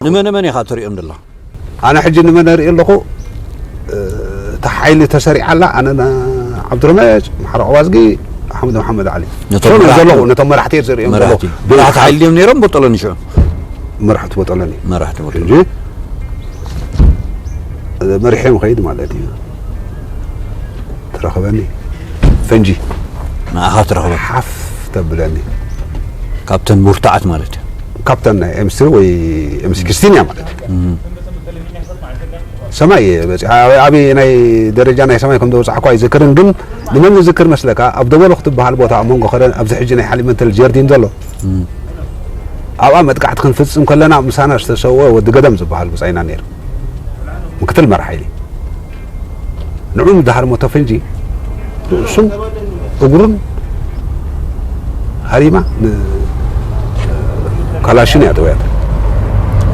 ንመነ መን ኢኻ ትሪኦም ዘለኻ? ኣነ ሕጂ ንመን እርኢ ኣለኹ? እታ ሓይሊ ተሰሪዓ ኣላ። ኣነ፣ ዓብዱረመጭ፣ ማሕሮ ኣዋዝጊ፣ ሓምድ መሓመድ ዓሊ። ነቶም እቶም መራሕቲ ዘለኹ፣ ነቶም መራሕቲ እየ ዝርእዮም ዘለኹ። መራሕቲ ሓይሊ ድዮም ነይሮም? ቦጦሎኒ ሽዑ? መራሕቲ ቦጦሎኒ። መራሕቲ ቦጦሎኒ። ሕጂ መሪሖም ከይድ ማለት እዩ። ትረኽበኒ። ፈንጂ። ንኣኻ ትረኽበ። ሓፍ ተብለኒ። ካብተን ሙርታዓት ማለት እዩ። ካብተን ናይ ኤም ስሪ ወይ ኤም ሲክስቲን እያ ማለት እዩ። እም። ሰማይ እየ በፂሐ። ኣበይ፣ ኣበይ ናይ ደረጃ ናይ ሰማይ ከም ዝበፃሕኳ ኣይዝክርን፣ ግን ንመን ዝዝክር መስለካ? ኣብ ደበሎ ክትበሃል ቦታ ኣብ መንጎ ከረን፣ ኣብዚ ሕጂ ናይ ሓሊብ መንተል ጀርዲን ዘሎ። እም። ኣብኣ መጥቃዕቲ ክንፍፅም ከለና ምሳና ዝተሰወ ወዲ ገደም ዝበሃል ብፃይና ነይሩ። ምክትል መራሕ ሓይሊ። ንዑ ንድሓር ሞተ ፈንጂ ርእሱን እግሩን ሃሪማ ን-፣ ካላሽን እያ ጠውያታ።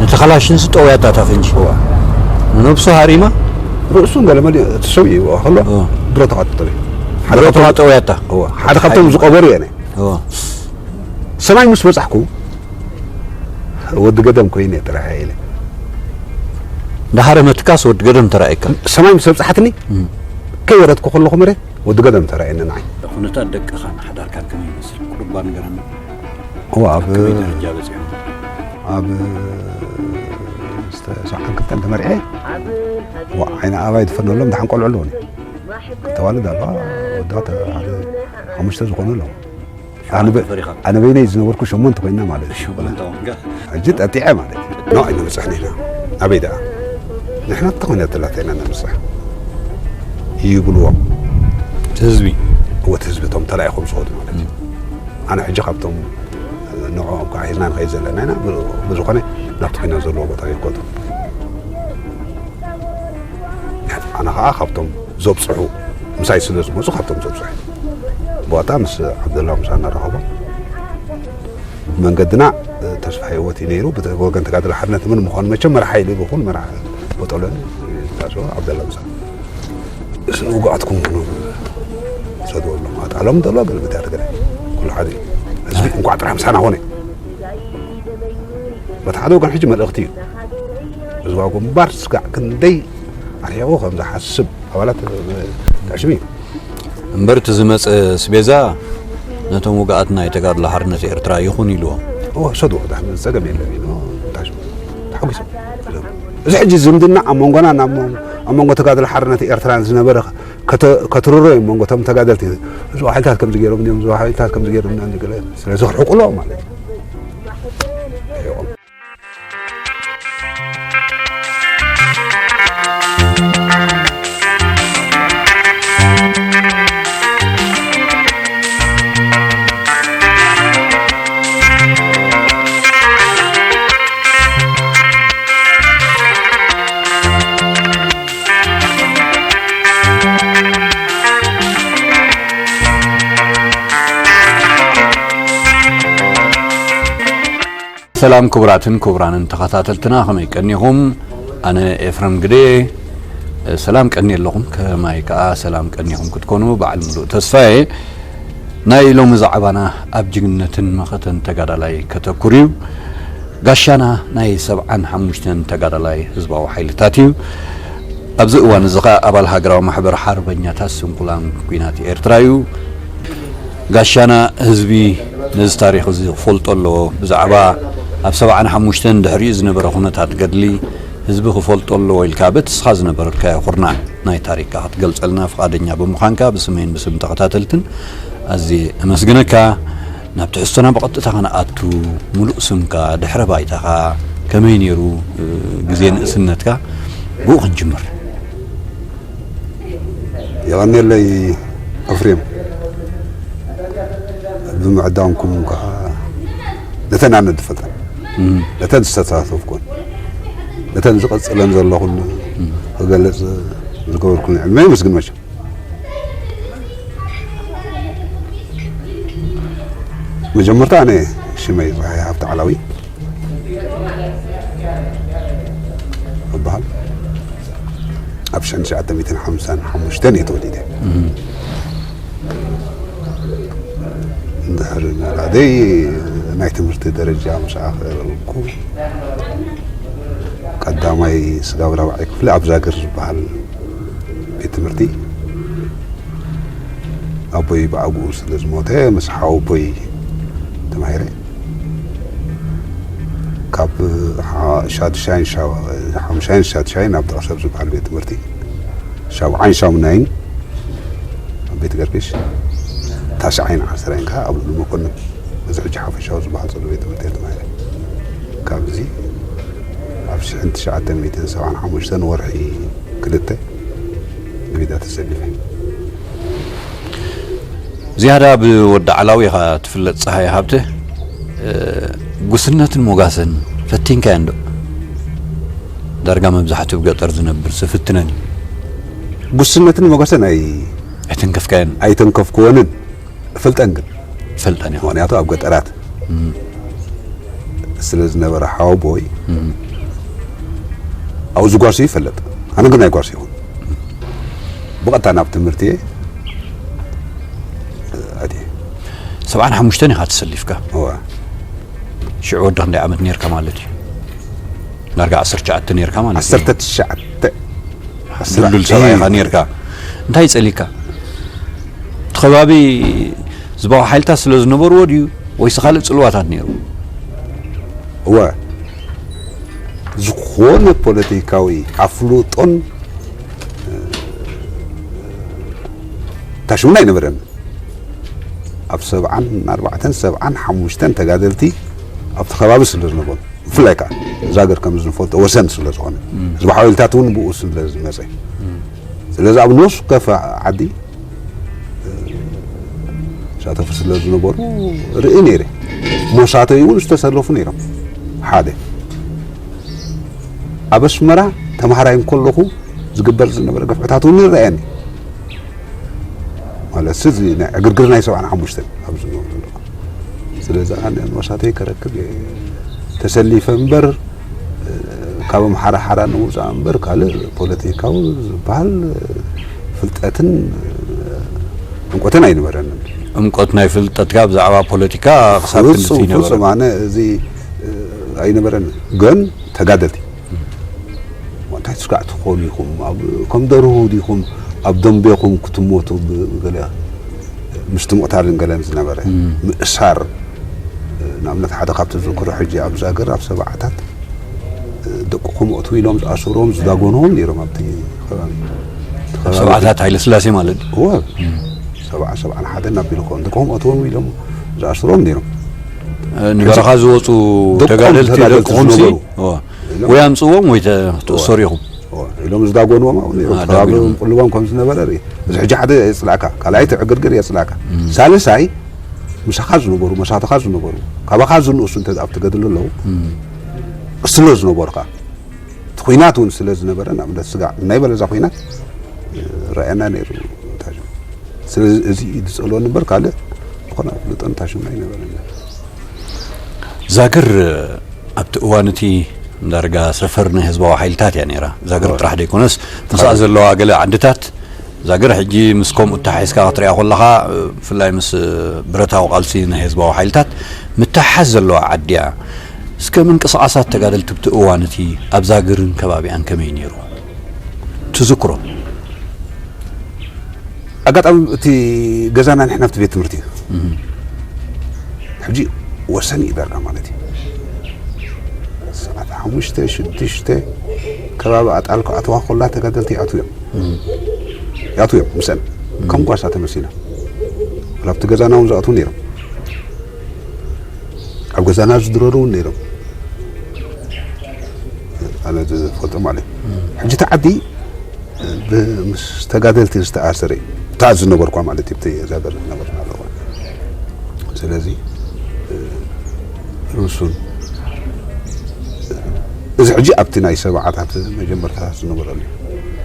ነቲ ካላሽንስ ጠውያታ እታ ፈንጂ? እዋ። ንነብሱ ሃሪማ? ርእሱን ገለመል እቲ ሰብ እዩ ከሎ እ። ብረቱ ካጠጠው እዩ። ሓደ ብረቱ ካብቶም ካጠውያታ? እዋ። ሓደ ካብቶም ዝቐበሩ እየ። እዋ። ሰማይ ምስ በጻሕኩ ወዲ ገደም ኮይነ ጥራሕ ኢለ። እንዳሃረመትካስ ወዲ ገደም ተራእየካ? ሰማይ ምስ ኣብጽሓትኒ እም። ከይወረድኩ ከለኹ መሬት ወዲ ገደም ተራእየኒ ንዓይ። ኩነታት ደቅኻን ሓዳርካን ከመይ ይመስል? ቁሩብ ንገረኒ። እዋ፣ ኣብ ኣብ ከመይ ደረጃ በጺሖም? ኣብ ዝተ-፣ ሰብዓን ክልተን ተመርዔ። እዋ፣ ዓይኒ ኣባይ ዝፈነሎም ደሓን ቆልዑ ኣለዉኒ። ክልተ ኣዋልድ ኣለዋ፣ ወዳት ሓደ ሓሙሽተ ዝኾኑ ኣለዉ። ኣነ በ-፣ ተፈሪኻ? ኣነ በይነይ ዝነበርኩ ሸሞንተ ኮይና ማለት እዩ። ሸሞንተ ኮንካ? ሕጂ ጠጢዐ ማለት እዩ። ኖ፣ ኣይንበጽሕን ኢና። ኣበይ ደኣ? ንሕና እታ ኮይና ተላታ ኢና ነብጽሕ። ይብልዎም። እቲ ህዝቢ? እወ፣ እቲ ህዝቢ፣ እቶም ተላኢኾም ዝኸዱ ማለት እዩ። እም። ኣነ ሕጂ ካብቶም ንዕኦም ከዓ ሒዝና ንኸይድ ዘለና ኢና። ብ-፣ ብዝኾነ ናብቲ ኩናት ዘለዎ ቦታ ይከዱ። ኣነ ከዓ ካብቶም ዘብፅሑ፣ ምሳይ ስለ ዝመፁ ካብቶም ዘብፅሑ። ብዋጣ ምስ ዓብደላ ምሳና ረኸቦም። መንገድና፣ እ፣ ተስፋ ህይወት እዩ ነይሩ። ብተ-፣ ብወገን ተጋድሎ ሓርነት ምን ምዃኑ መቸም መራሕ ሓይሊ ብኹን መራሕ ቦጦሎኒ፣ እ፣ ታሶ ዓብደላ ምሳ። ስንውግኣትኩም ኩኑ ሰድወሎም። ኣጣሎም ዘሎ ግን ብታ ትግራይ። ኩሉ ሓደ እዩ። ህዝቢ እንኳዕ ጥራሕ ምሳና ኾነ። በቲ ሓደ ወገን ሕጂ መልእኽቲ እዩ። ህዝባዊ ግንባር ስጋዕ ክንደይ ኣርሒቑ ከም ዝሓስብ ኣባላት፣ እ፣ ተዕሽም እዩ። እምበር እቲ ዝመጸ ስቤዛ ነቶም ውግኣት ናይ ተጋድሎ ሓርነት ኤርትራ ይኹን ኢልዎም። እወ፣ ሰድዎ፣ ዳሕና ጸገም የለን ኢሉ፣ ተሓጉሶም። እዚ ሕጂ ዝምድና ኣብ መንጎና፣ ናብ መን-፣ ኣብ መንጎ ተጋድሎ ሓርነት ኤርትራን ዝነበረ ከተ-፣ ከትርሮ እዮም መንጎ እቶም ተጋደልቲ። እዞ ሓይልታት ከምዚ ገይሮም እዮም፣ እዞ ሓይልታት ከምዚ ገይሮም እዮም፣ ገለ። ስለዚ ክርሕቁ ኣለዎም ማለት እዩ። ርሒቖም። ሰላም ክቡራትን ክቡራንን ተኸታተልትና፣ ከመይ ቀኒኹም? ኣነ ኤፍረም ግደ፣ ሰላም ቀኒ ኣለኹም። ከማይ ከኣ ሰላም ቀኒኹም ክትኮኑ በዓል ምሉእ ተስፋ እየ። ናይ ሎሚ ዛዕባና ኣብ ጅግንነትን መኸተን ተጋዳላይ ከተኩር እዩ። ጋሻና ናይ ሰብዓን ሓሙሽተን ተጋዳላይ ህዝባዊ ሓይልታት እዩ። ኣብዚ እዋን እዚ ኸኣ ኣባል ሃገራዊ ማሕበር ሓርበኛታት ስንኩላን ኲናት ኤርትራ እዩ። ጋሻና ህዝቢ ነዚ ታሪኽ እዚ ክፈልጦ ኣለዎ። ብዛዕባ ኣብ ሰብዓን ሓሙሽተን ድሕሪኡ ዝነበረ ኩነታት ገድሊ ህዝቢ ክፈልጦ ኣለዎ ኢልካ በቲ እስኻ ዝነበረካዮ ኩርናዕ ናይ ታሪኽካ ክትገልጸልና ፍቓደኛ ብምዃንካ ብስመይን ብስም ተኸታተልትን ኣዝየ እመስግነካ። ናብ ትሕዝቶና ብቐጥታ ክንኣቱ፣ ምሉእ ስምካ፣ ድሕረ ባይታኻ፣ ከመይ ነይሩ፣ እ፣ ግዜ ንእስነትካ፣ ብኡ ክንጅምር። የቐንየለይ ኣፍሬም፣ ብምዕዳምኩም ከዓ ነተን ኣነ ዝፈልጠን፣ እም። ነተን ዝተሳተፍኩን፣ ነተን ዝቐጽለን ዘለኹን እም። ክገልጽ ዝገበርኩን ዕድመ የመስግን መቸም። መጀመርታ ኣነ ሽመይ ጸሃየ ሃብተ ዓላዊ እበሃል። ኣብ ሽሕን ትሽዓተ ሚእትን ሓምሳን ሓሙሽተን እየ ተወሊደ። እም። እንድሕሪ ምውላደይ ናይ ትምህርቲ ደረጃ ምስ ኣኸልኩ ቀዳማይ ስጋብ ራብዓይ ክፍሊ ኣብ ዛግር ዝበሃል ቤት ትምህርቲ ኣቦይ ብኣግኡ ስለ ዝሞተ ምስ ሓወቦይ ተማሂረ። ካብ ሓ- ሻድሻይን ሻ- ሓሙሻይን ሻድሻይን ኣብ ጥቕሰብ ዝበሃል ቤት ትምህርቲ ሻብዓይን ሻሙናይን ኣብ ቤት ገርግሽ ታሽዓይን ዓሰርተን ከዓ ኣብ ልኡል መኮንን እዚ ሕጂ ሓፈሻዊ ዝበሃል ዘሎ ቤት ትምህርቲ እየ ተማሂረ። ካብዚ ኣብ ሽሕን ትሽዓተ ሚእትን ሰብዓን ሓሙሽተን ወርሒ ክልተ ንሜዳ ተሰሊፈ። ዝያዳ ብወዲ ዓላዊ ኢኻ ትፍለጥ ፀሃይ ሃብተ። ጉስነትን ሞጋሰን ፈቲንካዮ እንዶ? ዳርጋ መብዛሕትኡ ገጠር ዝነብር ዝፍትነን እዩ። ጉስነትን ሞገሰን ኣይ ኣይተንከፍካዮን? ኣይተንከፍክወንን። እፈልጠን ግን ፈልጠን እዩ። ምክንያቱ ኣብ ገጠራት ስለ ዝነበረ ሓወቦይ ኣብኡ ዝጓሱ ይፈለጥ። ኣነ ግን ኣይጓሱ ይኹን ብቐጥታ ናብ ትምህርቲ እየ ኣትየ። ሰብዓን ሓሙሽተን ኢኻ ተሰሊፍካ። እወ። ሽዑ ወዲ ክንደይ ዓመት ነርካ ማለት እዩ? ዳርጋ ዓሰርተ ትሽዓተ ነርካ ማለት እዩ። ዓሰርተ ትሽዓተ ድልዱል ሰብኣይ ኢኻ ነርካ። እንታይ ጸሊካ? እቲ ከባቢ ዝባዊ ሓይልታት ስለ ዝነበርዎ ድዩ ወይስ ካልእ ጽልዋታት ነይሩ? እወ፣ ዝኾነ ፖለቲካዊ ኣፍልጦን ታሽሙን ኣይነበረን። ኣብ ሰብዓን ኣርባዕተን ሰብዓን ሓሙሽተን ተጋደልቲ ኣብቲ ከባቢ ስለ ዝነበሩ፣ ብፍላይ ከዓ እዛ ሃገር ከም ዝንፈልጦ ወሰን ስለ ዝኾነ፣ ህዝቢ ሓወልታት እውን ብኡ ስለ ዝመፀ፣ ስለዚ ኣብ ንኡስ ከፈ ዓዲ ሳተፉ ስለ ዝነበሩ ርኢ ነይረ። ሞሳተይ እውን ዝተሰለፉ ነይሮም። ሓደ ኣብ ኣስመራ ተምሃራይ እንከለኹ ዝግበር ዝነበረ ግፍዕታት እውን ይረኣየኒ። ማለት እዚ ናይ ዕግርግር ናይ ሰብዓን ሓሙሽተን ኣብዚ ዝነበሩ ዘለኹ። ስለዚ ኣነ ሞሳተይ ከረክብ እየ ተሰሊፈ እምበር ካብ ኣምሓራ ሓራ ንውፃእ እምበር ካልእ ፖለቲካዊ ዝበሃል ፍልጠትን ዕምቆትን ኣይነበረንን። ዕምቆት ናይ ፍልጠትካ ብዛዕባ ፖለቲካ ክሳብ ክንድቲ ፍጹም ይነበረ። ፍጹም ኣነ እዚ ኣይነበረን። ግን ተጋደልቲ እንታይ ስጋዕ ትኾኑ ኢኹም? ኣብ ከም ደርሁ ዲኹም ኣብ ደንቤኹም ክትሞቱ ብገለ ምስቲ ምቕታልን ገለን ዝነበረ ምእሳር ንኣብነት ሓደ ካብቲ ዝዝክሮ ሕጂ ኣብ ዛግር ኣብ ሰብዓታት ደቅኹም እትዉ ኢሎም ዝኣሰሮም ዝዳጎንዎም ነይሮም ኣብቲ ከባቢ። እቲ ከባቢ ሰብዓታት ሃይለስላሴ ማለት እዩ። እወ ሰብዓ ሰብዓን ሓደን ኣቢሉ ክኸውን ደቅኹም እትዎም ኢሎም ዝኣስሮም ነይሮም። ንበረኻ ዝወፁ ደቆም ተጋደልቲ ተጋደልቲ ደቅኹም ሲ ዝነበሩ። እወ። ወይ ኣምፅዎም ወይ ተ- ትእሰሩ ኢኹም። እወ፣ ኢሎም ዝዳጎንዎም ኣብኡ ነይሮም። አ፣ ከባቢ ዳጎንዎም። ቅልቦም ከም ዝነበረ ርኢ። እዚ ሕጂ ሓደ የፅላእካ ካልኣይ እቲ ዕግርግር የፅላእካ። ሳልሳይ ምሳኻ ዝነበሩ መሳትኻ ዝነበሩ ካባኻ ዝንእሱ እንተ ኣብቲ ገድሊ ኣለዉ ስለ ዝነበሩ ከዓ እቲ ኩናት እውን ስለ ዝነበረ ንኣብነት ስጋዕ ናይ በለዛ ኩናት ረኣየና ነይሩ ታሽም። ስለዚ እዚ እዩ ዝፀልወኒ እምበር ካልእ ዝኾነ ኣፍልጦን ታሽም ኣይነበረን። ዛግር ኣብቲ እዋን እቲ ዳርጋ ሰፈር ናይ ህዝባዊ ሓይልታት እያ ነይራ። ዛግር ጥራሕ ደይኮነስ ምስኣ ዘለዋ ገለ ዓድታት ዛግር ሕጂ ምስ ከምኡ እተሓሒዝካ ክትሪኣ ከለኻ ብፍላይ ምስ ብረታዊ ቃልሲ ናይ ህዝባዊ ሓይልታት ምትሕሓዝ ዘለዋ ዓዲ እያ። እስከ ምንቅስቓሳት ተጋደልቲ ኣብቲ እዋን እቲ ኣብ ዛግርን ከባቢኣን ከመይ ነይሩ? ትዝክሮ? ኣጋጣሚ እቲ ገዛና ንሕና ኣብቲ ቤት ትምህርቲ እዩ። ሕጂ ወሰን እዩ ዳርጋ ማለት እዩ። ሰዓት ሓሙሽተ ሽዱሽተ ከባቢ ኣጣል ክኣትዋ ከላ ተጋደልቲ ይኣትዉ እዮም። ይኣትዉ እዮም ምስአን ከም ጓሳ ተመሲና። ወላ ኣብቲ ገዛና እውን ዝኣትዉ ነይሮም። ኣብ ገዛና ዝድረሩ እውን ነይሮም። ኣነ ዝፈልጦ ማለት እዩ። ሕጂ እቲ ዓዲ ብ- ምስ ተጋደልቲ ዝተኣሰረ እዩ። እታ ዝነበርኳ ማለት እዩ። ኣብቲ እዛ ገር ዝነበርና ኣለዋ። ስለዚ እ፣ ርሱን እዚ ሕጂ ኣብቲ ናይ ሰብዓታት መጀመርታ ዝነበረሉ እዩ።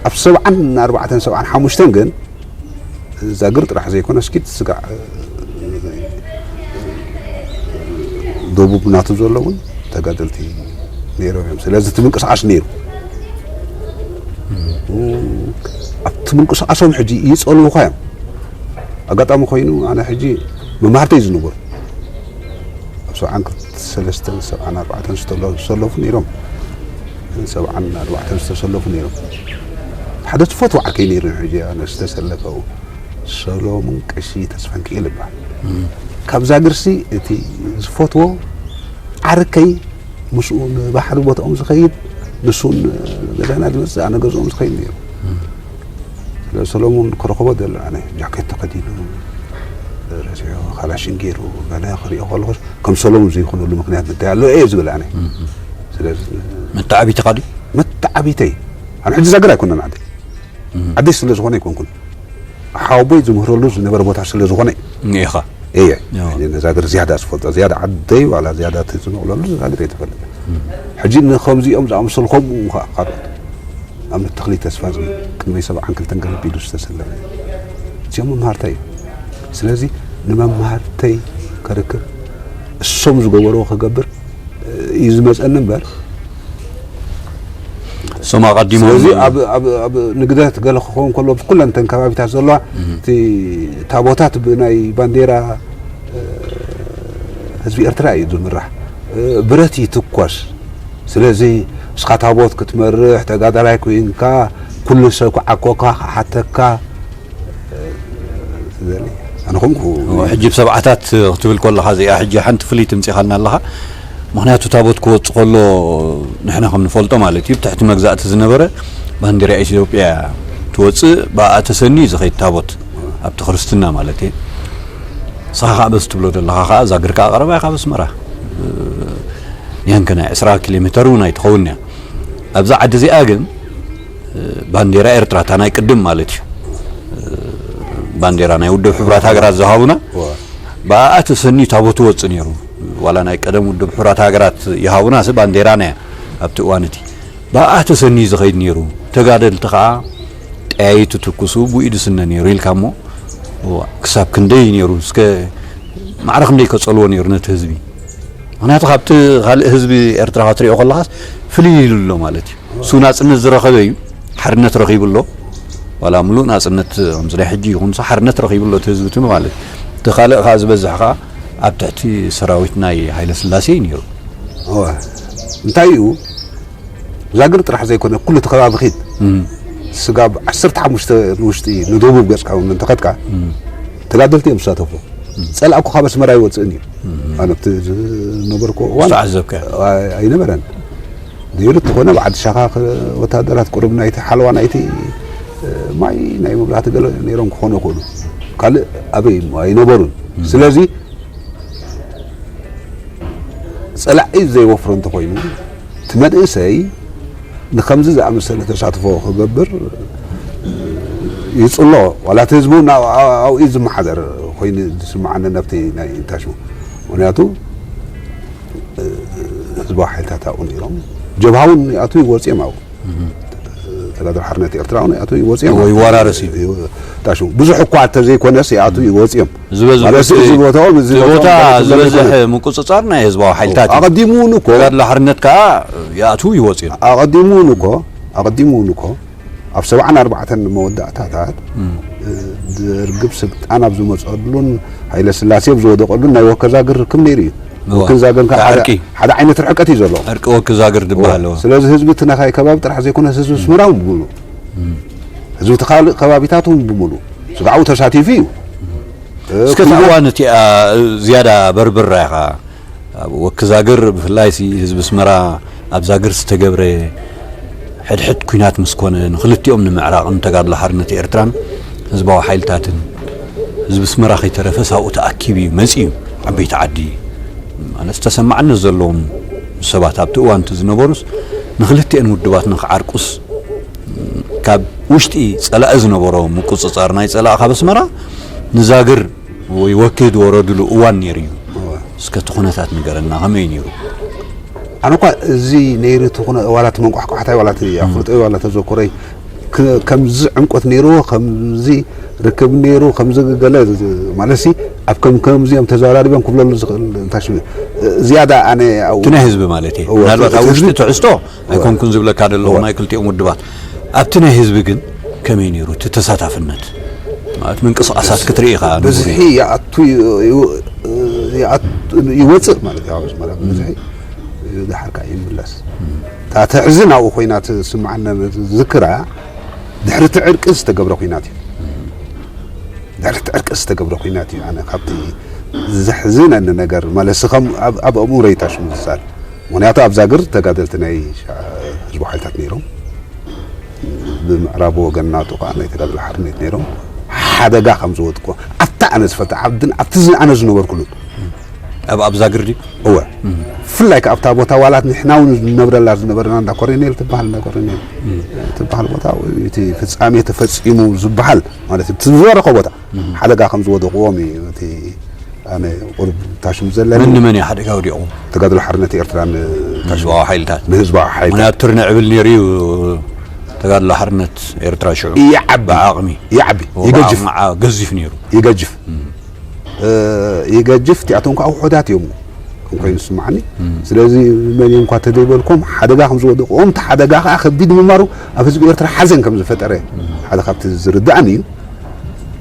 ኣብ ሰብዓን ኣርባዕተን ሰብዓን ሓሙሽተን ግን ዛግር ጥራሕ ዘይኮነ እስኪ ስጋዕ ደቡብ ናቱ ዘሎ እውን ተጋደልቲ ነይሮም እዮም። ስለዚ እቲ ምንቅስቃስ ነይሩ። ኣብቲ ምንቅስቃሶም ሕጂ ይፀልውኻ እዮም። ኣጋጣሚ ኮይኑ ኣነ ሕጂ መማህርተይ ዝነበሩ ኣብ ሰብዓን ሰለስተን ሰብዓን ኣርባዕተን ዝተሎ- ዝሰለፉ ነይሮም። ሰብዓን ኣርባዕተን ዝተሰለፉ ነይሮም። ሓደ ዝፈትዎ ዓርከይ ነይሩ፣ ሕጂ ኣነ ዝተሰለፈ ሰሎሙን ቀሺ ተስፋንክኤል ይበሃል። ካብ ዛግርሲ እቲ ዝፈትዎ ዓርከይ፣ ምስኡ ንባሕሪ ቦታኦም ዝኸይድ፣ ንሱን ገዛና ዝመጽእ፣ ኣነ ገዝኦም ዝኸይድ ነይሩ። ስለ ሰሎሙን ክረኽቦ ደለ ኣነ፣ ጃኬት ተኸዲኑ፣ ረሲዑ፣ ካላሽን ገይሩ፣ ገለ ክሪኦ ከለኹስ፣ ከም ሰሎሙን ዘይኮነሉ ምኽንያት እንታይ ኣሎ እየ ዝብል ኣነ። ስለዚ መተዓቢትኻ ድዩ? መተዓቢተይ፣ ኣነ ሕጂ ዛግር ኣይኮነን ዓደይ። ዓደይ ስለ ዝኾነ ኣይኮንኩን። ሓወቦይ ዝምህረሉ ዝነበረ ቦታ ስለ ዝኾነ። ኢኻ። እየ። ያው። ሕጂ ነዛ ገር ዝያዳ ዝፈልጦ፣ ዝያዳ ዓደይ ዋላ ዝያዳ እቲ ዝበቕለሉ ዝያዳ እየ ዝፈልጥ። ሕጂ ንኸምዚኦም ዝኣመሰሉ ከምኡ ኸዓ ካልኦት። ኣብነት ተኽሊ ተስፋዝጊ ቅድሚ ሰብዓን ክልተን ገለ ኣቢሉ ዝተሰለፈ። እዚኦም መምሃርተይ እዮም። ስለዚ ንመምሃርተይ ከርክብ፣ እሶም ዝገበርዎ ክገብር እዩ ዝመጸኒ እምበር፣ እሶም ኣቐዲሞም ስለዚ ኣብ ኣብ ኣብ ንግደት ገለ ክኸውን ከሎ፣ ብኩለን እተን ከባቢታት ዘለዋ እቲ ታቦታት ብናይ ባንዴራ፣ እ፣ ህዝቢ ኤርትራ እዩ ዝምራሕ። እ፣ ብረት ይትኮስ። ስለዚ እስኻ ታቦት ክትመርሕ፣ ተጋዳላይ ኮይንካ፣ ኩሉ ሰብ ክዓኮካ፣ ክሓተካ፣ እ፣ ትደሊ። ኣነ ኾንኩ ሕጂ ብሰብዓታት ክትብል ከለኻ እዚኣ ሕጂ ሓንቲ ፍልይቲ ምጺኻልና ኣለኻ። ምኽንያቱ ታቦት ክወጽእ ከሎ ንሕና ከም ንፈልጦ ማለት እዩ፣ ብትሕቲ መግዛእቲ ዝነበረ ባንዴራ ኢትዮጵያ ትወጽእ፣ ብኣኣ ተሰንዩ ዝኸይድ ታቦት ኣብቲ ክርስትና ማለት እዩ። ንስኻ ከዓ በዚ ትብሎ ዘለኻ ከዓ ዛግር ከዓ ቀረባ ኢኻ ኣብ ኣስመራ። እ፣ ቢያንከ ናይ ዕስራ ኪሎ ሜተር እውን ኣይትኸውን እያ። ኣብዛ ዓዲ እዚኣ ግን፣ እ፣ ባንዴራ ኤርትራ እታ ናይ ቅድም ማለት እዩ። እ፣ ባንዴራ ናይ ውድብ ሕቡራት ሃገራት ዝሃቡና፣ ዋ። ብኣኣ ተሰንዩ ታቦት ይወጽእ ነይሩ። ዋላ ናይ ቀደም ውድብ ሕቡራት ሃገራት ይሃቡና፣ ሲ ባንዴራና እያ ኣብቲ እዋን እቲ። ብኣኣ ተሰንዩ ዝኸይድ ነይሩ። ተጋደልቲ ከዓ ጠያይቱ ትኩሱ ብኢዱ ስነ ነይሩ ኢልካ እሞ፣ ዋ፣ ክሳብ ክንደይ ነይሩ? እስከ ማዕረ ክንደይ ከጸልዎ ነይሩ ነቲ ህዝቢ? ምኽንያቱ ካብቲ ካልእ ህዝቢ ኤርትራ ክትሪኦ ከለኻስ ፍልይ ኢሉ ኣሎ ማለት እዩ። እሱ ናጽነት ዝረኸበ እዩ፣ ሓርነት ረኺቡ ኣሎ። ዋላ ምሉእ ናጽነት ከምዚ ናይ ሕጂ ይኹን፣ እሱ ሓርነት ረኺቡ ኣሎ እቲ ህዝቢ እቲ ማለት እዩ። እቲ ካልእ ከዓ ዝበዝሕ ከዓ ኣብ ትሕቲ ሰራዊት ናይ ሃይለ ስላሴ እዩ ነይሩ። እወ። እንታይ እዩ? ዛግር ጥራሕ ዘይኮነ፣ ኩሉ እቲ ከባቢ ኺድ። እም። ስጋብ ዓሰርተ ሓሙሽተ ንውሽጢ ንደቡብ ገጽካ እውን እንተኸድካ፣ እም። ተጋደልቲ እዮም ዝሳተፉ። ጸላእኩ ካብ ኣስመራ ይወጽእን እዩ። ኣነ ኣብቲ ዝነበርኩ እዋን ዝተዓዘብካዮ? ኣይ-፣ ኣይነበረን። ዘይሩ እንተኾነ፣ ብዓዲ ሻኻ ኸ-፣ ወታደራት ቁሩብ ናይቲ ሓለዋ ናይቲ፣ እ፣ ማይ ናይ መብራህቲ ገለ ነይሮም ክኾኑ ይኽእሉ። ካልእ ኣበይ እሞ ኣይነበሩን። ስለዚ ጸላኢ ዘይወፍሮ እንተኾይኑ፣ እቲ መንእሰይ ንኸምዚ ዝኣመሰለ ተሳትፎ ክገብር ይጽሎ። ዋላ እቲ ህዝቢ እውን ኣብ-፣ ኣብ-፣ ኣብኡ ዝመሓደር ኮይኑ ዝስምዓኒ፣ ናብቲ ናይ እንታሽሙ። ምኽንያቱ፣ እ፣ ህዝባዊ ሓይልታት ኣብኡ ነይሮም። ጀብሃ እውን ይኣትዉ ይወጽኡ እዮም ኣብኡ። ተጋድሎ ሓርነት ኤርትራ እውን ይኣትዉ ይወጽኡ እዮም። ወይ ይወራረስ እዩ። ይወ-፣ ታሽሙ። ብዙሕ እኳ እንተዘይኮነስ ይኣትዉ ይወጽኡ እዮም። ዝበዝሑ ማለት እቲ እዚ ቦታኦም፣ እዚ እቲ ቦታኦም ቦታ እንታይ ዝበዝሕ ይብሉ? ምቁጽጻር ናይ ህዝባዊ ሓይልታት እዩ። ኣቐዲሙ እውን እኮ ተጋድሎ ሓርነት ከዓ ይኣትዉ ይወጽኡ እዮም። ኣቐዲሙ እውን እኮ፣ ኣቐዲሙ እውን እኮ፣ ኣብ ሰብዓን ኣርባዕተን መወዳእታታት፣ እ፣ ደርግ ስልጣን ኣብ ዝመጸሉን ሃይለ ስላሴ ኣብ ዝወደቐሉን ናይ ወከዛግር ርክብ ነይሩ እዩ። እወ። ወክን ዛግርን ከዓ ሓደ፣ ዕርቂ። ሓደ ዓይነት ርሕቀት እዩ ዘለዎ። ዕርቂ ወክዛግር ዝበሃል፣ እወ። ስለዚ ህዝቢ እቲ ናኻይ ከባቢ ጥራሕ ዘይኮነ፣ ህዝቢ ኣስመራ እውን ብምሉእ፣ ህዝቢ እቲ ካልእ ከባቢታት እውን ብምሉእ ስጋዕ ተሳቲፉ እዩ። እ፣ እስከ እታ ኩሉ እዋን እቲኣ ዝያዳ በርብራ ኢኻ። ኣብ ወኪ ዛግር ብፍላይ ሲ ህዝቢ ኣስመራ ኣብ ዛግር ዝተገብረ ሕድሕድ ኲናት ምስ ኮነ፣ ንክልቲኦም ንምዕራቕን ተጋድሎ ሓርነት ኤርትራን ህዝባዊ ሓይልታትን ህዝቢ ኣስመራ ከይተረፈ ሳብኡ ተኣኪቡ እዩ መጺኡ። ዓበይቲ ዓዲ ማለት ተሰማዕነት ዘለዎም ሰባት ኣብቲ እዋን እቲ ዝነበሩስ ንክልቲኤን ውድባት ንክዓርቁስ ካብ ውሽጢ ጸላኢ ዝነበሮ ምቁጽጻር ናይ ጸላኢ ካብ ኣስመራ ንዛግር ወይ ወኪ ዝወረድሉ እዋን ነይሩ እዩ። እስከ እቲ ኩነታት ንገረና፣ ከመይ ነይሩ? ኣነ እኳ እዚ ነይሩ እቲ ኩነ-፣ ዋላ እቲ መንቋሕቋሕታይ ዋላ እቲ ኣፍልጦይ ዋላ ተዘክሮይ ክ-፣ ከምዚ ዕምቆት ነይርዎ፣ ከምዚ ርክብ ነይሩ፣ ከምዚ ገለ ዝ-፣ ማለት ሲ ኣብ ከም ከምዚ እዮም ተዘራሪቦም ክብለሉ ዝኽእል እንታይ ሽሙ ዝያዳ ኣነ ኣብኡ እቲ ናይ ህዝቢ ማለት እዩ። እወ፣ ምናልባት እቲ ኣብ ውሽጢ ህዝቢ ትሕዝቶ ኣይኮንኩን ዝብለካ ዘለኹ እወ። ናይ ክልቲኦም ውድባት። ኣብቲ ናይ ህዝቢ ግን ከመይ ነይሩ እቲ ተሳታፍነት? ማለት ምንቅስቓሳት ክትርኢ ኢኻ። ብዝሒ ይኣቱ ይ-፣ ይ-፣ ይኣቱ፣ ይወፅእ ማለት እዩ። ኣብ ኣስመራ ብዝሒ ድሓር ከዓ ይምለስ። እታ ተሕዝን ኣብኡ ኮይና ትስምዓና ዝክራ ድሕሪ እቲ ዕርቂ ዝተገብረ ኲናት እዩ። ድሕሪ እቲ ዕርቂ ዝተገብረ ኲናት እዩ። ኣነ ካብቲ ዘሕዝነኒ ነገር ማለት ከም ኣብ ኣብ ኣእምሮይ ታሽሙ ዝሳል። ምኽንያቱ ኣብ ዛግር ተጋደልቲ ናይ ሻ- ህዝባዊ ሓይልታት ነይሮም። ብምዕራብ ወገን ናቱ ከዓ ናይ ተጋድሎ ሓርነት ነይሮም። ሓደጋ ከም ዝወድቁ ኣብታ ኣነ ዝፈልጣ ዓድን ኣብቲ ዝ- ኣነ ዝነበርኩሉ ኣብ ኣብዛ ግርዲ እወ ብፍላይ ከ ኣብታ ቦታ ዋላት ንሕና እውን ዝነብረላ ዝነበረና እንዳ ኮረኔል ትበሃል እንዳ ኮረኔል ትበሃል ቦታ እቲ ፍጻሜ ተፈጺሙ ዝበሃል ማለት እዩ። እቲ ዝበረኸ ቦታ ሓደጋ ከም ዝወደቕዎም እዩ እቲ ኣነ ቁሩብ ታሽሙ ዘለኒ። መን ንመን እዩ ሓደጋ ወዲቑ? ተጋድሎ ሓርነት ኤርትራን ህዝባዊ ሓይልታት ንህዝባዊ ሓይልታት ምክንያቱ ትርንዕ እብል ነይሩ እዩ። ተጋድሎ ሓርነት ኤርትራ ሽዑ ይዓቢ ብዓቕሚ ይዓቢ ይገጅፍ ብዓቕሚ ገዚፍ ነይሩ። ይገጅፍ ይገጅፍ እቲኣቶም ከዓ ውሑዳት እዮም እንኮይኑ ዝስማዓኒ። ስለዚ መን እዮም እኳ ተዘይበልኩም ሓደጋ ከም ዝወደቅዎም እቲ ሓደጋ ከዓ ከቢድ ምንባሩ ኣብ ህዝቢ ኤርትራ ሓዘን ከም ዝፈጠረ ሓደ ካብቲ ዝርዳእኒ እዩ።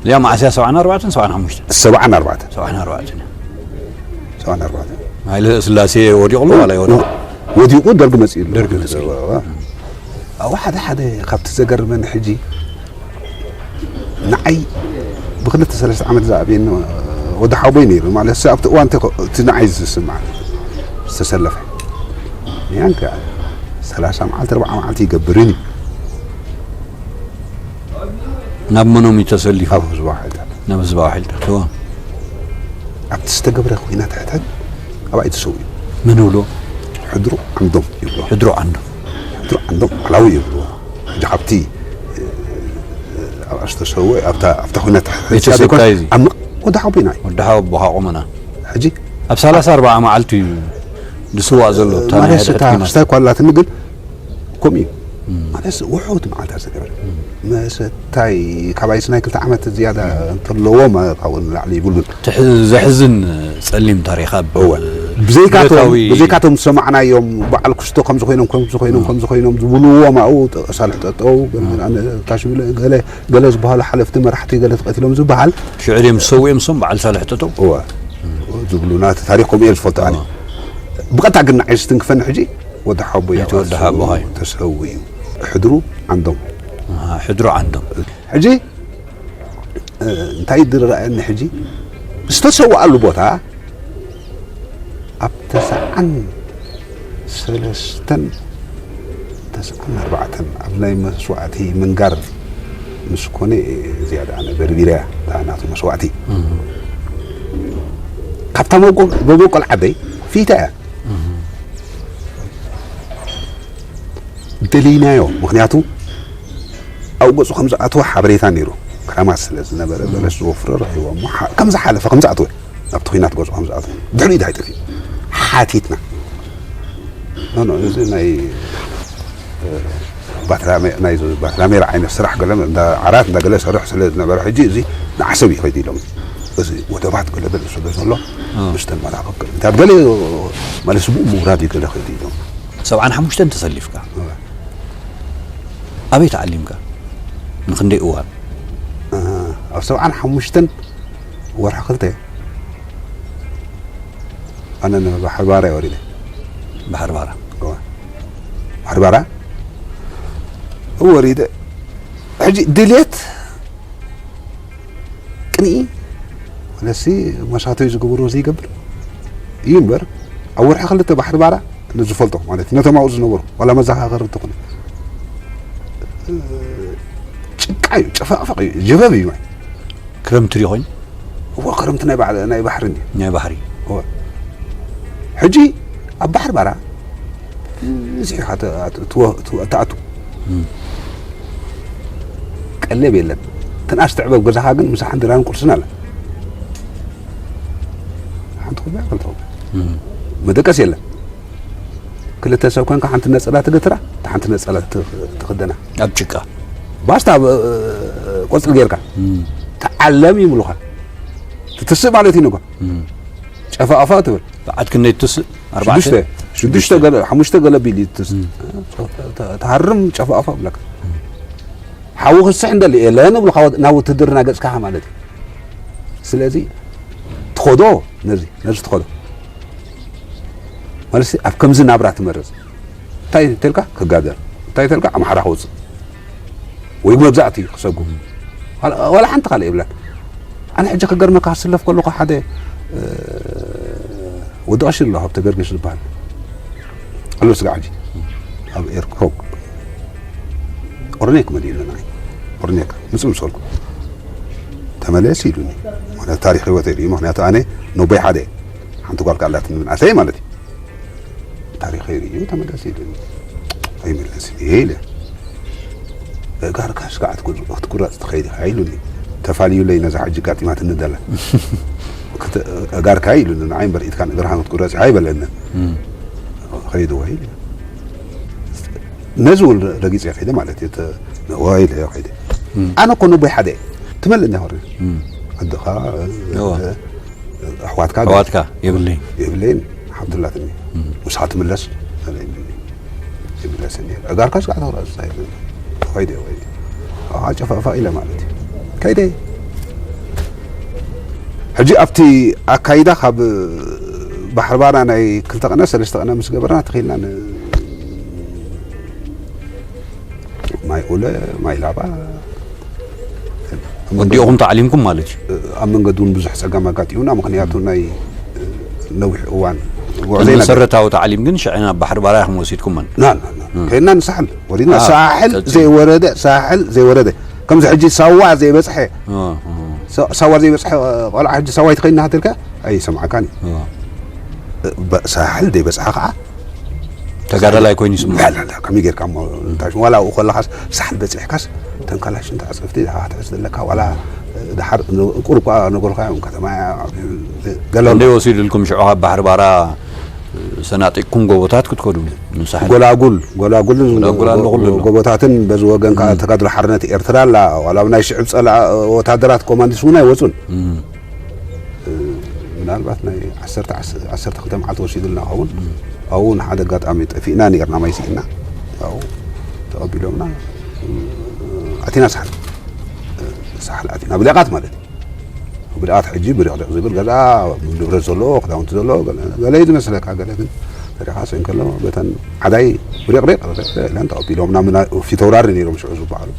እዚኣ መዓስያ ሰብዓን ኣርባዕተን ሰብዓን ሓሙሽተን ሰብዓን ኣርባዕተን ሰብዓን ኣርባዕተን ሰብዓን ኣርባዕተን ሃይለ ስላሴ ወዲቑሉ ዋላ ይወደ ወዲቑ ደርጊ መፅኡ ደርጊ መፅኡ። ኣብኡ ሓደ ሓደ ካብቲ ዘገርመኒ ሕጂ ንዓይ ብክልተ ሰለስተ ዓመት ዝኣብየኒ ወዲ ሓወቦይ ነይሩ ማለት ሲ ኣብቲ እዋን እቲ ንዓይ ዝስማዕ ዝተሰለፈ ያን ከ ሰላሳ መዓልቲ ኣርባዓ መዓልቲ ይገብርን እዩ። ናብ መኖም እዩ ተሰሊፉ? ኣብ ህዝባዊ ሓይልታት ናብ ህዝባዊ ሓይልታት እዎ። ኣብቲ ዝተገብረ ኩናት ሕተት ኣብኣ እዩ ተሰዊኡ። መን ይብሎ? ሕድሩ ዓንዶም ይብሎ። ሕድሩ ዓንዶም ሕድሩ ዓንዶም ባዕላዊ ይብልዎ። ሕጂ ካብቲ ኣብኣ ዝተሰወ ኣብታ ኣብታ ኩናት ሕተት ቤተሰብካ እዩ እዚ? ኣብ መቕ- ወዲ ሓወቦይና እዩ። ወዲ ሓወቦኻ ቁመና ሕጂ ኣብ ሰላሳ ኣርባዓ መዓልቲ እዩ ዝስዋእ ዘሎ። እታ ናይ ማለት ሕድሕድ ስታ ኩናት። ስታይ ኳላትኒ ግን ከምኡ እዩ። ማለት ውሑድ መዓልታት ዝገበረ መሰታይ ካባይስ ናይ ክልተ ዓመት ዝያዳ እንተለዎ ካብኡ ንላዕሊ ይብሉን። ትሕ- ዘሕዝን ጸሊም ታሪኽ ኣብ እወ። ብዘይካቶም ብረታዊ- ብዘይካቶም ዝሰማዕናዮም በዓል ክስቶ ከም ዝኾይኖም ከም ዝኾይኖም ከም ዝኾይኖም ዝብልዎም ኣብኡ ሳልሕ ጠጠው ታሽብለ ገለ ገለ ዝበሃሉ ሓለፍቲ መራሕቲ ገለ ተቐቲሎም ዝበሃል ሽዑ ድዮም ዝሰውኡ እዮም እሶም በዓል ሳልሕ ጠጠው? እወ ዝብሉና እቲ ታሪኽ ከምኡ እየ ዝፈልጦ ኣነ። ብቐጥታ ግን ንዓይ ዝትንክፈኒ ሕጂ ወዲ ሓቦይ እቲ ወዲ ሓቦኻ እዩ። ተሰው እዩ። ሕድሩ ዓንዶም ኣሃ፣ ሕድሩ ዓንዶም ሕጂ እንታይ ዝረኣየኒ ሕጂ ዝተሰውኣሉ ቦታ ኣብ ተስዓን ሰለስተን ተስዓን ኣርባዕተን ኣብ ናይ መስዋእቲ ምንጋር ምስ ኮነ ዝያዳ ኣነ በርቢረያ እታ ናቱ መስዋእቲ ካብታ መበቆል ዓደይ ፊታ እያ ደሊናዮ ምክንያቱ ኣብ ገጹ ከም ዝኣተወ ሓበሬታ ነይሩ ክረማት ስለ ዝነበረ በለስ ዝወፍሮ ረኺቦ እሞ ከም ዝሓለፈ ከም ዝኣተወ ናብቲ ኩናት ገጹ ከም ዝኣተወ ድሕሪኡ ዳይ ጠፊኡ ሓቲትና ኖ ኖ እዚ ናይ ባትራሜራ ዓይነት ስራሕ ገለ ዓራት እንዳ ገለ ሰርሕ ስለ ዝነበረ ሕጂ እዚ ንዓሰብ ይኸይድ ኢሎም እዚ ወደባት ገለ ገለ ስለ ዘሎ ምስተን መራኽብ ገለ እንታ ገለ ማለት ስቡእ ምውራድ እዩ ገለ ኸይድ ኢሎም ሰብዓን ሓሙሽተን ተሰሊፍካ ኣበይ ተዓሊምካ ንክንደይ እዋን ኣብ ሰብዓን ሓሙሽተን ወርሒ ክልተ ኣነ ንባሕሪ ባራ ወሪደ ባሕሪ ባራ ባሕሪ ባራ ወሪደ ሕጂ ድልየት ቅንኢ ነሲ መሳተዩ ዝገብሮ ዘይገብር እዩ እምበር ኣብ ወርሒ ክልተ ባሕሪ ባራ ንዝፈልጦ ማለት ነቶም ኣብኡ ዝነበሩ ዋላ መዘኻኸሪ እንተኾነ ጭቃ እዩ ጨፋቕፋቕ እዩ ጀበብ እዩ ማይ ክረምቲ ድዩ ኮይኑ እዎ ክረምቲ ናይ ባዕ- ናይ ባሕሪ እንዲ ናይ ባሕሪ ሕጂ ኣብ ባሕሪ ባራ ብዙሕ ኢኻ ተ- ተ- ትወ- ትወ- ትኣቱ ቀለብ የለን ትንኣስ ትዕበብ ገዛኻ ግን ምሳሕን ድራን ቁርስን ኣለ ሓንቲ ኩባያ ክልተ ኩባያ መደቀስ የለን ክልተ ሰብ ኮንካ ሓንቲ ነፀላ ትገትራ እታ ሓንቲ ነፀላ ትኽ- ትኽደና ኣብ ጭቃ ባስታ ኣብ እ- ቆፅሊ ጌርካ ተዓለም ይብሉኻ ትትስእ ማለት እዩ ንኳ ጨፋ ኣፋ ትብል በዓት ክንደይ ትስእ ኣርባዕተ ሽዱሽተ ሽዱሽተ ገለ ሓሙሽተ ገለ ቢል እዩ ትስ ተ- ተሃርም ጨፋ ኣፋ ብለካ ሓዊ ክስሕ እንደሊ የለን ብሉኻ ናብ ውትድርና ገፅካ ማለት እዩ ስለዚ ትኸዶ ነዚ ነዚ ትኸዶ ማለት ኣብ ከምዚ ናብራ ትመርፅ እንታይ ተልካ ክጋደል፣ እንታይ ተልካ ኣምሓራ ክወፅእ ወይ መግዛእቲ ክሰጉም፣ ዋላ ሓንቲ ካልእ የብላን። ኣነ ሕጂ ክገርመካ ክስለፍ ከለኹ ሓደ ወዲ ቀሺ ኣሎ ሃብተ ገርግሽ ዝበሃል ኣሎ ስጋ ሕጂ ኣብ ኤርክሮክ ኦርኔክ መዲኡና ኦርኔክ ምፅእ ምሰልኩ ተመለስ ኢሉኒ። ማለት ታሪክ ህይወት እዩ። ምክንያቱ ኣነ ነቦይ ሓደ ሓንቲ ጓል ካላት ምንኣሰይ ማለት እዩ። ታሪኸይ ርእዩ ተመለስ ኢሉኒ። ኣይምለስን እየ ኢለ። እጋርካ ስጋዕ ክትቁረፅ ትኸይድ ኢኻ ኢሉኒ። ተፋልዩለይ ነዛ ሕጂ ጋጢማትኒ ደላ። እጋርካ ኢሉኒ ንዓይ እምበር ኢድካን እግርካን ክትቁረፅ ኢኻ ኣይበለንን። ኸይድዎ ኢለ ነዚ እውን ረጊፀ ከይደ ማለት እዩ። ነዋ ኢለ ከይደ። ኣነ እኮ ነቦይ ሓደ ትመልእኒ ኸሪ ኣድኻ ኣሕዋትካ ኣሕዋትካ የብለይን። የብለይን ሓብትላትኒ። ምስኻ ትምለስ ይምለስኒ። ዕጋርካ ስጋዕ ተውራ ዝሳይ ከይደ ወይ ኣጨፋፋ ኢለ ማለት እዩ። ከይደ ሕጂ ኣብቲ ኣካይዳ ካብ ባሕርባና ናይ ክልተ ቀነ ሰለስተ ቀነ ምስ ገበርና ተኺልና ማይ ኡለ ማይ ላባ ወዲኦኹም ተዓሊምኩም ማለት እዩ። ኣብ መንገዲ እውን ብዙሕ ፀገም ኣጋጢሙና። ምክንያቱ ናይ ነዊሕ እዋን ጉዕዞ ኢና መሰረታዊ ተዓሊም ግን ሽዕና ባሕሪ ባራ ኢኹም ወሲድኩመን። ና ና ና ከይድና ንሳሕል ወሪድና። አ፣ ሳሕል ቀፂሉ። ዘይወረደ ሳሕል ዘይወረደ ከምዚ ሕጂ ሳዋ ዘይበፅሐ አ፣ አ። ሳ- ሳዋ ዘይበፅሐ ቆልዓ ሕጂ ሳዋ ይትኸይድና ሃተልካ ኣይሰምዓካን እዩ። አ። በ- ሳሕል ዘይበፅሐ ከዓ ተጋዳላይ ኮይኑ ይስምዖ። ላላላ ከመይ ጌርካ እሞ እንታይ ሽም ዋላ ኣብኡ ከለኻስ ሳሕል በፂሕካስ ተንካላሽ እንተ ኣፅፍቲ ክትሕዝ ዘለካ ዋላ ድሓር ቁሩብ ከዓ ነገርካ እዮም ከተማ ገለ እንደ ወሲድልኩም ሽዑ ካብ ባሕሪ ባራ ሰናጢቅኩም ጎቦታት ክትከዱ ንሳሕል ጎላጉል ጎላጉልን ጎላጉል ኣሎ ኩሉ ኣሎ። ጎቦታትን በዚ ወገን ከዓ ተጋድሎ ሓርነት ኤርትራ ኣላ ዋላ ኣብ ናይ ሽዕብ ፀላእ ወታደራት ኮማንዲስ እውን ኣይወፁን። ምናልባት ናይ ዓሰርተ ዓሰርተ ክልተ መዓልቲ ወሲዱልና ኸውን ኣብኡ ንሓደ ኣጋጣሚ ጠፊእና ነርና ማይ ስኢና ኣብኡ ተቐቢሎምና ኣቲና ሳሕል ሳሕል ኣቲና ብሊቓት ማለት እዩ ብሊቓት ሕጂ ብሪቕሪቕ ዝብል ገዛ ንብረት ዘለዎ ክዳውንቲ ዘለዎ ገለ ዝመስለካ ገለ ግን ተሪኻ ሰን ከሎ በተን ዓዳይ ብሪቕሪቕ ኢለን ተቐቢሎምና ፊተውራሪ ነይሮም ሽዑ ዝበሃሉ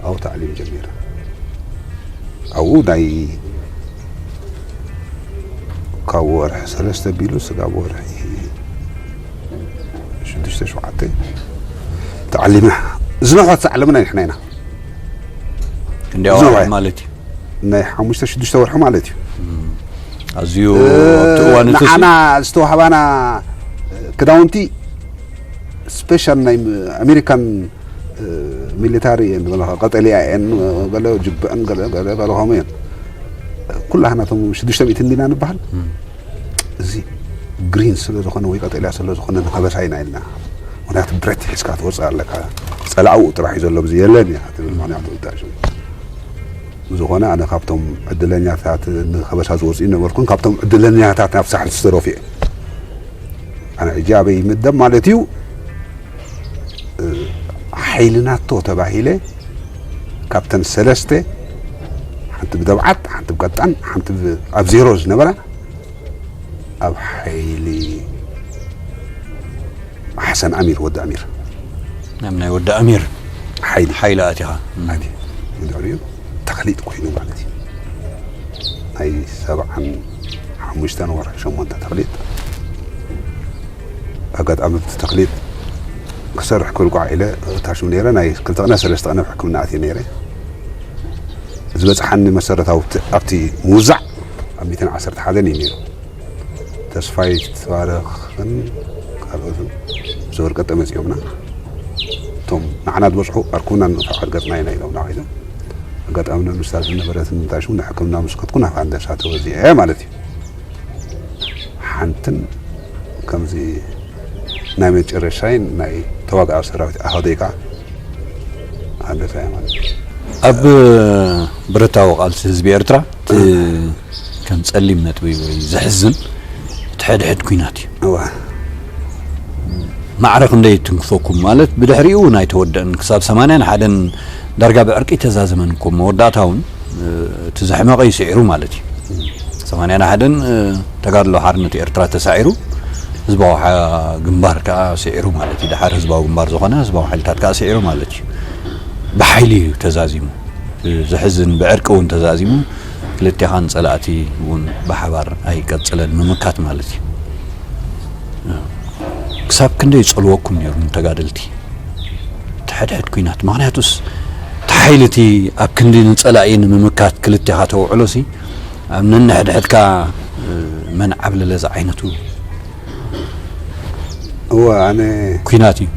ኣብኡ ታዕሊም ጀሚረ ኣብኡ ናይ ካብ ወርሒ ሰለስተ ቢሉ ስጋብ ወርሒ ሽዱሽተ ሸውዓተ ተዓሊምና ዝነሖት ዝዓለምና ንሕና ኢና ክንደይ ኣዋርሕ ማለት እዩ ናይ ሓሙሽተ ሽዱሽተ ወርሒ ማለት እዩ ኣዝዩ ኣብቲ እዋን እቲ ንዓና ዝተዋህባና ክዳውንቲ ስፔሻል ናይ ኣሜሪካን ሚሊታሪ እየን ዝበላ ቀጠልያ እየን ገለ ጅብዐን ገለ ገለ ገለ ከምኡ እየን ኩላህናቶም ሽዱሽተ ሚእቲ እንዲና ንበሃል እዚ ግሪን ስለ ዝኾነ ወይ ቀጠልያ ስለ ዝኾነ ንኸበሳ ኢና ኢልና ምክንያቱ ብረት ሒዝካ ትወፅእ ኣለካ ፀላእኡ ጥራሕ እዩ ዘሎ ብዚ የለን እያ ትብል ምክንያቱ እንታይ ሽሙ ብዝኾነ ኣነ ካብቶም ዕድለኛታት ንኸበሳ ዝወፅኡ ነበርኩን ካብቶም ዕድለኛታት ናብ ሳሕል ዝተረፉ እየ ኣነ ሕጂ ኣበይ ይምደብ ማለት እዩ ሓይሊ ናቶ ተባሂለ ካብተን ሰለስተ ሓንቲ ብደብዓት ሓንቲ ብቀጣን ሓንቲ ኣብ ዜሮ ዝነበራ ኣብ ሓይሊ ሓሰን ኣሚር ወዲ ኣሚር ናብ ናይ ወዲ ኣሚር ሓይሊ ሓይሊ ኣቲኻ ኣቲ ብድሕሪኡ ተኽሊጥ ኮይኑ ማለት እዩ ናይ ሰብዓን ሓሙሽተን ወርሒ ሸሞንተ ተኽሊጥ ኣጋጣሚ ብቲ ተኽሊጥ ክሰርሕ ክብል ጓዕ ኢለ ታሽም ነይረ ናይ ክልተ ቅነ ሰለስተ ቅነ ሕክምና ኣትየ ነይረ ዝበፅሓኒ መሰረታዊ ኣብቲ ምውዛዕ ኣብ ሚእትን ዓሰርተ ሓደን እዩ ነይሩ ተስፋይ ትባረኽን ካልኦትን ዘወርቀጠ መፂኦምና እቶም ንዓና ዝበፅሑ ኣርኩብና ንጥፋዓት ገፅና ኢና ኢሎምና ኮይኖም ኣጋጣሚ ነምስታት ዝነበረትን እንታይ ሽሙ ንሕክምና ምስ ከድኩ ናብ ሃንደሳ ተወዚዐ ማለት እዩ ሓንትን ከምዚ ናይ መጨረሻይን ናይ ተዋጋኣዊ ሰራዊት ኣሃደይ ከዓ ሃንደሳ እያ ማለት እዩ ኣብ ብረታዊ ቃልሲ ህዝቢ ኤርትራ እቲ ከም ጸሊም ነጥቢ ወይ ዘሕዝን እቲ ሕድሕድ ኲናት እዩ። እዋ። ማዕረ ክንደይ ትንክፈኩም ማለት ብድሕሪኡ እውን ኣይተወደእን ክሳብ ሰማንያን ሓደን ዳርጋ ብዕርቂ ተዛዘመን እኮ መወዳእታ እውን እቲ ዘሕመቐ እዩ ስዒሩ ማለት እዩ። ሰማንያን ሓደን ተጋድሎ ሓርነት ኤርትራ ተሳዒሩ ህዝባዊ ሓ- ግንባር ከዓ ስዒሩ ማለት እዩ። ድሓር ህዝባዊ ግንባር ዝኾነ ህዝባዊ ሓይልታት ከዓ ስዒሩ ማለት እዩ። ብሓይሊ እዩ ተዛዚሙ። ብዘሕዝን ብዕርቂ እውን ተዛዚሙ። ክልቴኻን ጸላእቲ እውን ብሓባር ኣይቀጽለን ምምካት ማለት እዩ። ክሳብ ክንደይ ይጸልወኩም ነይሩ ንተጋደልቲ? እቲ ሕድሕድ ኲናት። ምኽንያቱስ እቲ ሓይሊ እቲ ኣብ ክንዲ ንጸላኢ ንምምካት ክልቴኻ ተውዕሎሲ ኣብ ነንሕድሕድካ መን ዓብለለ ዝዓይነቱ እወ ኣነ ኲናት እዩ።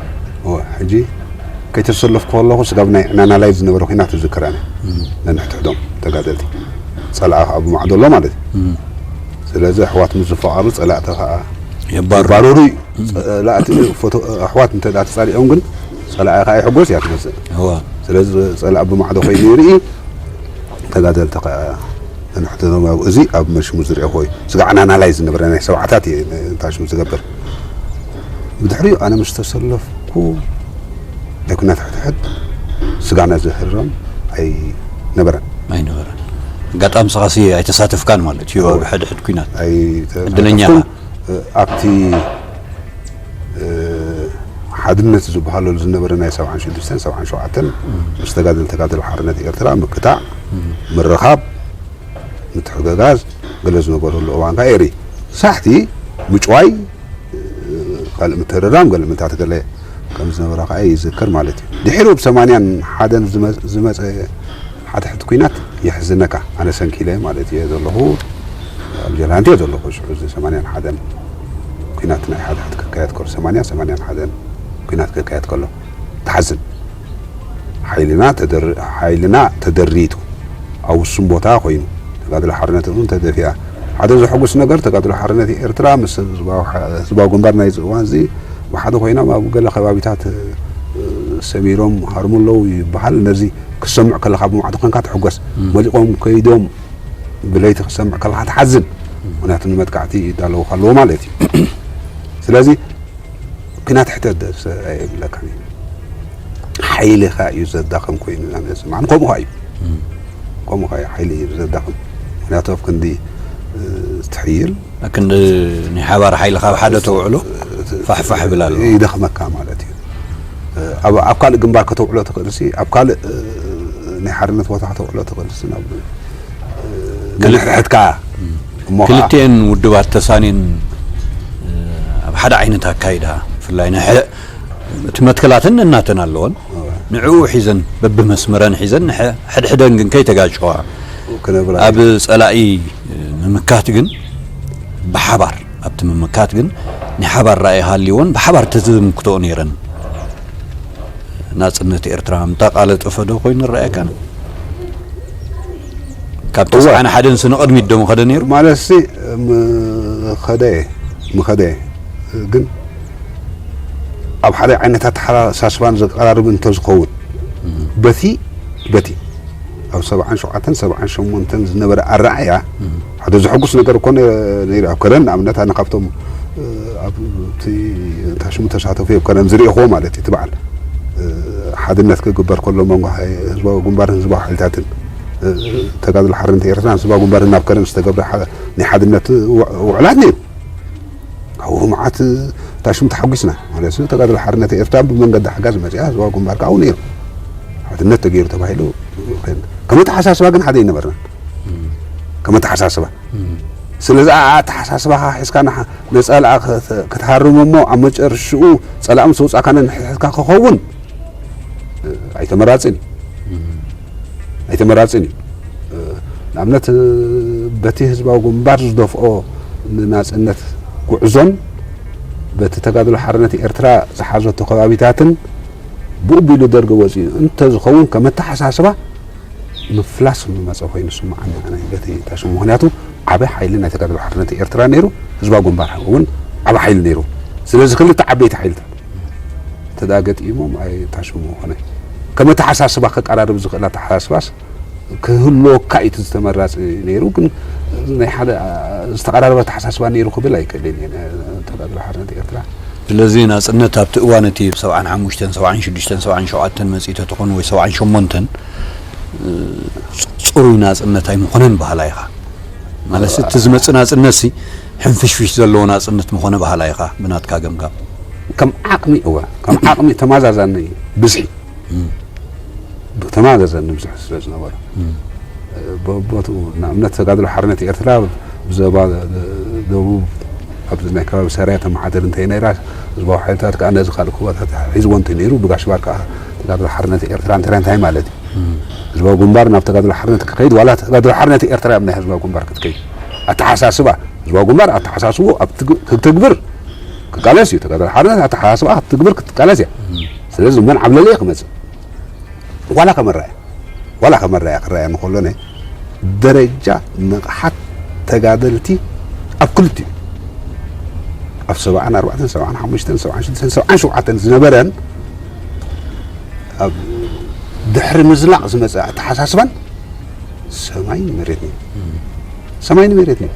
እወ ሕጂ ከይተሰለፍኩ ከለኹ ስጋብ ናይ ዕናናላይ ዝነበረ ኲናት እዝክር ኣነ ነንሕድሕዶም ተጋደልቲ ጸላኣ ከዓ ብማዕዶ ኣሎ ማለት እዩ። ስለዚ ኣሕዋት ምስ ዝፈቓሩ ጸላእቲ ከዓ የባሩ ባሩሩ እዩ። ጸላእቲ ፎቶ ኣሕዋት እንተ ደኣ ተጻሊኦም ግን ጸላኢ ከዓ ይሕጎስ እያ ትመጽእ። እወ ስለዚ ጸላእ ብማዕዶ ኮይኑ ይርኢ ተጋደልቲ ከዓ ንሕቶ እዚ ኣብ መሽሙ ዝርኦ ኮይኑ ስጋዕ ኣናናላይ ዝነበረ ናይ ሰብዓታት እዩ ታሽሙ ዝገብር። ብድሕሪኡ ኣነ ምስ ተሰለፍኩ ናይ ኩናት ሕድሕድ ስጋዕና ዝህረም ኣይነበረን። ኣይነበረን። ኣጋጣሚ ስኻሲ ኣይተሳተፍካን ማለት እዩ ኣብ ሕድሕድ ኲናት። ዕድለኛ ኣይተሳተፍኩን። ኢኻ። ኣብቲ ሓድነት ዝበሃለሉ ዝነበረ ናይ ሰብዓን ሽዱሽተን ሰብዓን ሸውዓተን ምስ ተጋደል ተጋደል ሓርነት ኤርትራ ምክታዕ ምርኻብ ምትሕግጋዝ ገለ ዝነበረሉ እዋን ከኣ ኤሪ ሳሕቲ ምጭዋይ ካልእ ምትርራም ገለ ምታት ገለ ከም ዝነበረ ከኣ ይዝክር ማለት እዩ። ድሒሩ ብ ሰማንያን ሓደን ዝመ- ዝመጸ ሓድሕድ ኲናት የሕዝነካ። ኣነ ሰንኪለ ማለት እየ ዘለኹ ኣብ ጀርሃንቲ እየ ዘለኹ። ሽዑ እዚ ሰማንያን ሓደን ኲናት ናይ ሓድሕድ ክካየድ ከሎ ሰማንያ ሰማንያን ሓደን ኲናት ክካየድ ከሎ ትሓዝን። ሓይልና ተደር- ሓይልና ተደሪቱ ኣብ ውሱን ቦታ ኮይኑ ተጋድሎ ሓርነት እውን ተደፊኣ። ሓደ ዘሐጉስ ነገር ተጋድሎ ሓርነት ኤርትራ ምስ ህዝባዊ ሓ- ህዝባዊ ግንባር ናይዚ እዋን እዚ ብሓደ ኮይኖም ኣብ ገለ ከባቢታት ሰሚሮም ሃርሙ ኣለዉ ይበሃል። ነዚ ክትሰምዕ ከለኻ ብማዕዶ ኮንካ ትሕጎስ። መሊቖም ከይዶም ብለይቲ ክትሰምዕ ከለኻ ትሓዝን። ምክንያቱ ንመጥቃዕቲ ይዳለዉ ከለዉ ማለት እዩ። ስለዚ ኩናት ሕተት ደስ ኣይብለካን እዩ። ሓይልኻ እዩ ዘዳኸም ኮይኑ ኢና ንስማዕ። ከምኡ ኸዓ እዩ። ከምኡ ኸዓ እዩ ሓይሊ እዩ ዘዳኸም። ምክንያቱ ኣብ ክንዲ ትሕይል ክንዲ ናይ ሓባር ሓይሊ ካብ ሓደ ተውዕሎ ፋሕፋሕ ይብል ኣሎ። ይደኽመካ ማለት እዩ። ኣብ ኣብ ካልእ ግንባር ከተውዕሎ ትኽእል ሲ ኣብ ካልእ ናይ ሓርነት ቦታ ከተውዕሎ ትኽእል ሲ ናብ ነንሕድሕድካ እሞ ኸዓ ክልቲኤን ውድባት ተሳንየን ኣብ ሓደ ዓይነት ኣካይዳ ብፍላይ ናይ ሕደ- እቲ መትከላተን ነናተን ኣለወን። ንዕኡ ሒዘን በብመስመረን ሒዘን ንሐ- ሕድሕደን ግን ከይተጋጨዋ ክነብራ ኣብ ጸላኢ ምምካት ግን ብሓባር ኣብቲ ምምካት ግን ናይ ሓባር ራእይ ሃልይወን ብሓባር ተዝምክትኦ ነይረን። ናጽነት ኤርትራ ምተቃለጠፈ ዶ ኮይኑ ረኣየካ? ካብ ተስዓን ሓደን ስነ ቅድሚት ዶ ምኸደ ነይሩ? ማለት ሲ ምኸደ ምኸደ ግን ኣብ ሓደ ዓይነት ኣተሓሳስባን ዘቀራርብ እንተዝኸውን በቲ በቲ ኣብ ሰብዓን ሸውዓተን ሰብዓን ሸሞንተን ዝነበረ ኣረኣያ ሓደ ዘሐጉስ ነገር እኮ ነ- ነይሩ። ኣብ ከረን ንኣብነት ኣነ ካብቶም እ፣ ኣብቲ ታሽሙ ተሳተፉ ኣብ ከረን ዝሪእኹዎ ማለት እዩ። እቲ በዓል እ፣ ሓድነት ክግበር ከሎ መንጎ ሃይ- ህዝባዊ ግንባርን ህዝባዊ ሓይልታትን እ፣ ተጋድሎ ሓርነት ኤርትራን ህዝባዊ ግንባርን ናብ ከረን ዝተገብረ ሓ- ናይ ሓድነት ው- ውዕላት ነይሩ። ኣብኡ መዓት ታሽሙ ተሓጒስና ማለት እዩ። ተጋድሎ ሓርነት ኤርትራ ብመንገዲ ሓጋዝ መፅኣ ህዝባዊ ግንባር ከዓ ኣብኡ ነይሩ። ሓድነት ተገይሩ ተባሂሉ ከም ኣተሓሳስባ ግን ሓደ ኣይነበርናን ከም ኣተሓሳስባ። ስለዚ ኣተሓሳስባኻ ሒዝካ ንሓ- ነፃ ለኣ ክት- ክትሃርም እሞ ኣብ መጨረሽኡ ፀላእ ምስ ወፃእካ ነንሕድሕድካ ክኸውን ኣይተመራፅን እዩ። ኣይተመራፅን እዩ። ንኣብነት በቲ ህዝባዊ ግንባር ዝደፍኦ ንናፅነት ጉዕዞን በቲ ተጋድሎ ሓርነት ኤርትራ ዝሓዘቶ ከባቢታትን ብኡ ቢሉ ደርጊ ወፂኡ እንተዝኸውን ከም ኣተሓሳስባ ምፍላስ ዝመፀ ኮይኑ ስምዓኒ ኣነ በቲ ታሽሙ። ምክንያቱ ዓቢ ሓይሊ ናይ ተጋድሎ ሓርነት ኤርትራ ነይሩ፣ ህዝባዊ ግንባር እውን ዓቢ ሓይሊ ነይሩ። ስለዚ ክልተ ዓበይቲ ሓይልታት ተዳ ገጢሞም ኣይ ታሽሙ ኾነ ከም ኣተሓሳስባ ከቀራርብ ዝኽእል ኣተሓሳስባስ ክህልወካ እዩ እቲ ዝተመራፂ ነይሩ። ግን ናይ ሓደ ዝተቐራረበ ኣተሓሳስባ ነይሩ ክብል ኣይክእልን እየ። ተጋድሎ ሓርነት ኤርትራ ስለዚ ናፅነት ኣብቲ እዋን እቲ ብ ሰብዓን ሓሙሽተን ሰብዓን ሽዱሽተን ሰብዓን ሸውዓተን መፂእ ተትኾን ወይ ሰብዓን ሸሞንተን እ፣ ፅሩይ ናፅነት ኣይምኾነን በሃላይ ኢኻ። ማለት እቲ ዝመጽእ ናጽነት ሲ ሕንፍሽፍሽ ዘለዎ ናጽነት ምኾነ ባህላ ኢኻ ብናትካ ገምጋም? ከም ዓቕሚ፣ እወ፣ ከም ዓቕሚ ተማዛዛኒ ብዝሒ፣ ተማዛዛኒ ብዝሒ ስለ ዝነበረ፣ በቦትኡ ንኣብነት ተጋድሎ ሓርነት ኤርትራ ብዞባ ደቡብ ኣብዚ ናይ ከባቢ ሰራያ ተመሓደር እንተ ነይራ፣ ህዝባዊ ሓይልታት ከዓ ነዚ ካልእ ክቦታት ሒዝዎ እንተ ነይሩ፣ ብጋሽ ባር ከዓ ተጋድሎ ሓርነት ኤርትራ እንተ እንታይ ማለት እዩ? ህዝባዊ ግንባር ናብ ተጋድሎ ሓርነት ክኸይድ ዋላ ተጋድሎ ሓርነት ኤርትራ ኣብ ናይ ህዝባዊ ግንባር ክትከይድ ኣተሓሳስባ ህዝባዊ ግንባር ኣተሓሳስቦ ኣብ ትግ- ክትግብር ክቃለስ እዩ። ተጋድሎ ሓርነት ኣተሓሳስባ ክትግብር ክትቃለስ እያ። ስለዚ መን ዓብለለየ ክመፅእ ዋላ ከመራያ ዋላ ከመራያ ክረኣያ እንከሎ ናይ ደረጃ ንቕሓት ተጋደልቲ ኣብ ክልቲኡ ኣብ ሰብዓን ኣርባዕተን ሰብዓን ሓሙሽተን ሰብዓን ሽዱሽተን ሰብዓን ሸውዓተን ዝነበረን ኣብ ድሕሪ ምዝላቕ ዝመፀ ኣተሓሳስባን ሰማይን መሬትን እዩ። ሰማይን መሬትን እዩ።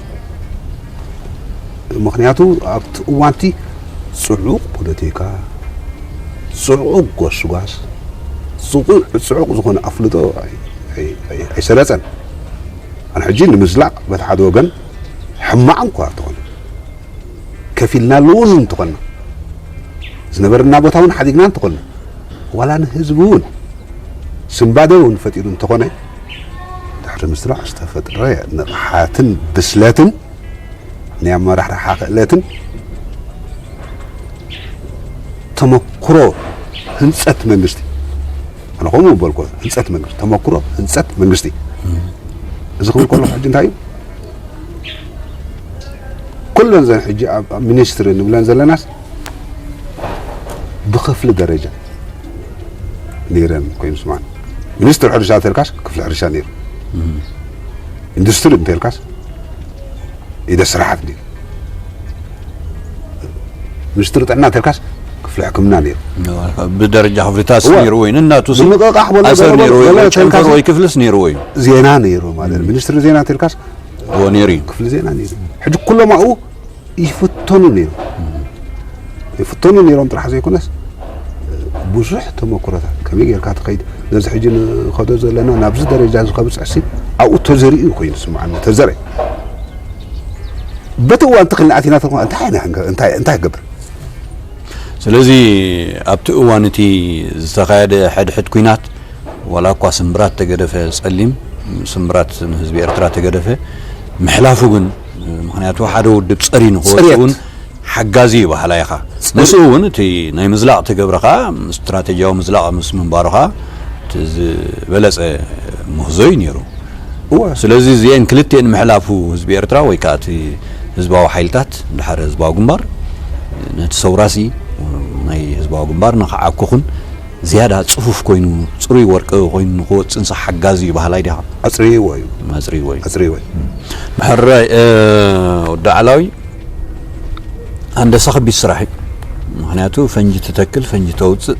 ምክንያቱ ኣብቲ እዋንቲ ፅዑቕ ፖለቲካ፣ ፅዑቕ ጎስጓስ፣ ፅዑቕ ዝኾነ ኣፍልጦ ኣይሰረፀን። ኣነ ሕጂ ንምዝላቕ በቲ ሓደ ወገን ሕማቕ እንኳ እንተኾነ፣ ከፊልና ልውዝ እንተኾንና፣ ዝነበረና ቦታ እውን ሓዲግና እንተኾንና፣ ዋላ ንህዝቢ እውን ስንባደ እውን ፈጢሩ እንተኾነ፣ ድሕሪ ምዝላቕ ዝተፈጥረ ንቕሓትን ብስለትን ናይ ኣመራርሓ ክእለትን ተመክሮ ህንፀት መንግስቲ፣ ኣነ ከምኡ በልኮ፣ ህንፀት መንግስቲ፣ ተመክሮ ህንፀት መንግስቲ። እዚ ክብል ከሎ ሕጂ እንታይ እዩ? ኩለን ዘን ሕጂ ኣብ ሚኒስትሪ ንብለን ዘለናስ ብክፍሊ ደረጃ ነይረን ኮይኑ ስማን። ሚኒስትሪ ሕርሻ ተልካስ ክፍሊ ሕርሻ ነይሩ። ኢንዱስትሪ እንተልካስ ኢደ ስራሓት ነይሩ። ሚኒስትሪ ጥዕና ተልካስ ክፍሊ ሕክምና ነይሩ። ብደረጃ ክፍልታት ነይሩ ወይ እናቱ ምንቅቃሕ በሎ ኣሰር ነይሩ ወይ በሎ ጨንፈር ተልካስ ወይ ክፍልስ ነይሩ ወይ ዜና ነይሩ ማለት ሚኒስትሪ ዜና ተልካስ ዎ ነይሩ እዩ። ክፍሊ ዜና ነይሩ። ሕጂ ኩሎም ኣብኡ ይፍተኑ ነይሩ። ይፍተኑ ነይሮም ጥራሕ ዘይኮነስ ብዙሕ ተመክሮታት ከመይ ጌርካ ትኸይድ ነዚ ሕጂ ንኸዶ ዘለና ናብዚ ደረጃ እዚ ከብፅሕሲ ኣብኡ ተዘሪኡ ኮይኑ ዝስምዓኒ ተዘርአ። በቲ እዋን ትኽል ኣቲና ተኾ እንታይ እንታይ እንታይ ክገብር ስለዚ ኣብቲ እዋን እቲ ዝተኻየደ ሕድሕድ ኲናት ዋላ እኳ ስምብራት ተገደፈ ጸሊም ስምብራት ንህዝቢ ኤርትራ ተገደፈ ምሕላፉ ግን ምክንያቱ ሓደ ውድብ ጸሪ ንክወጽእ ጽሬት። እውን ሓጋዚ እዩ ባህላ ኢኻ ምስኡ እውን እቲ ናይ ምዝላቕ ትገብረ ከዓ ስትራቴጂያዊ ምዝላቕ ምስ ምንባሩ ከዓ እቲ ዝበለጸ ምህዞ እዩ ነይሩ እወ ስለዚ እዚአን ክልቲአን ምሕላፉ ህዝቢ ኤርትራ ወይ ከዓ እቲ ህዝባዊ ሓይልታት ድሓር ህዝባዊ ግንባር ነቲ ሰውራሲ ናይ ህዝባዊ ግንባር ንክዓኩኹን ዝያዳ ፅፉፍ ኮይኑ ፅሩይ ወርቂ ኮይኑ ንክወፅእንሳ ሓጋዚ እዩ ባህላይ ዲኻ ኣፅርይዎ እዩ መፅሪዎ እዩ ኣፅርይዎ እዩ ብሕራይ ወዲ ዓላዊ ሃንደሳ ከቢድ ስራሕ እዩ ምክንያቱ ፈንጂ ትተክል ፈንጂ ተውፅእ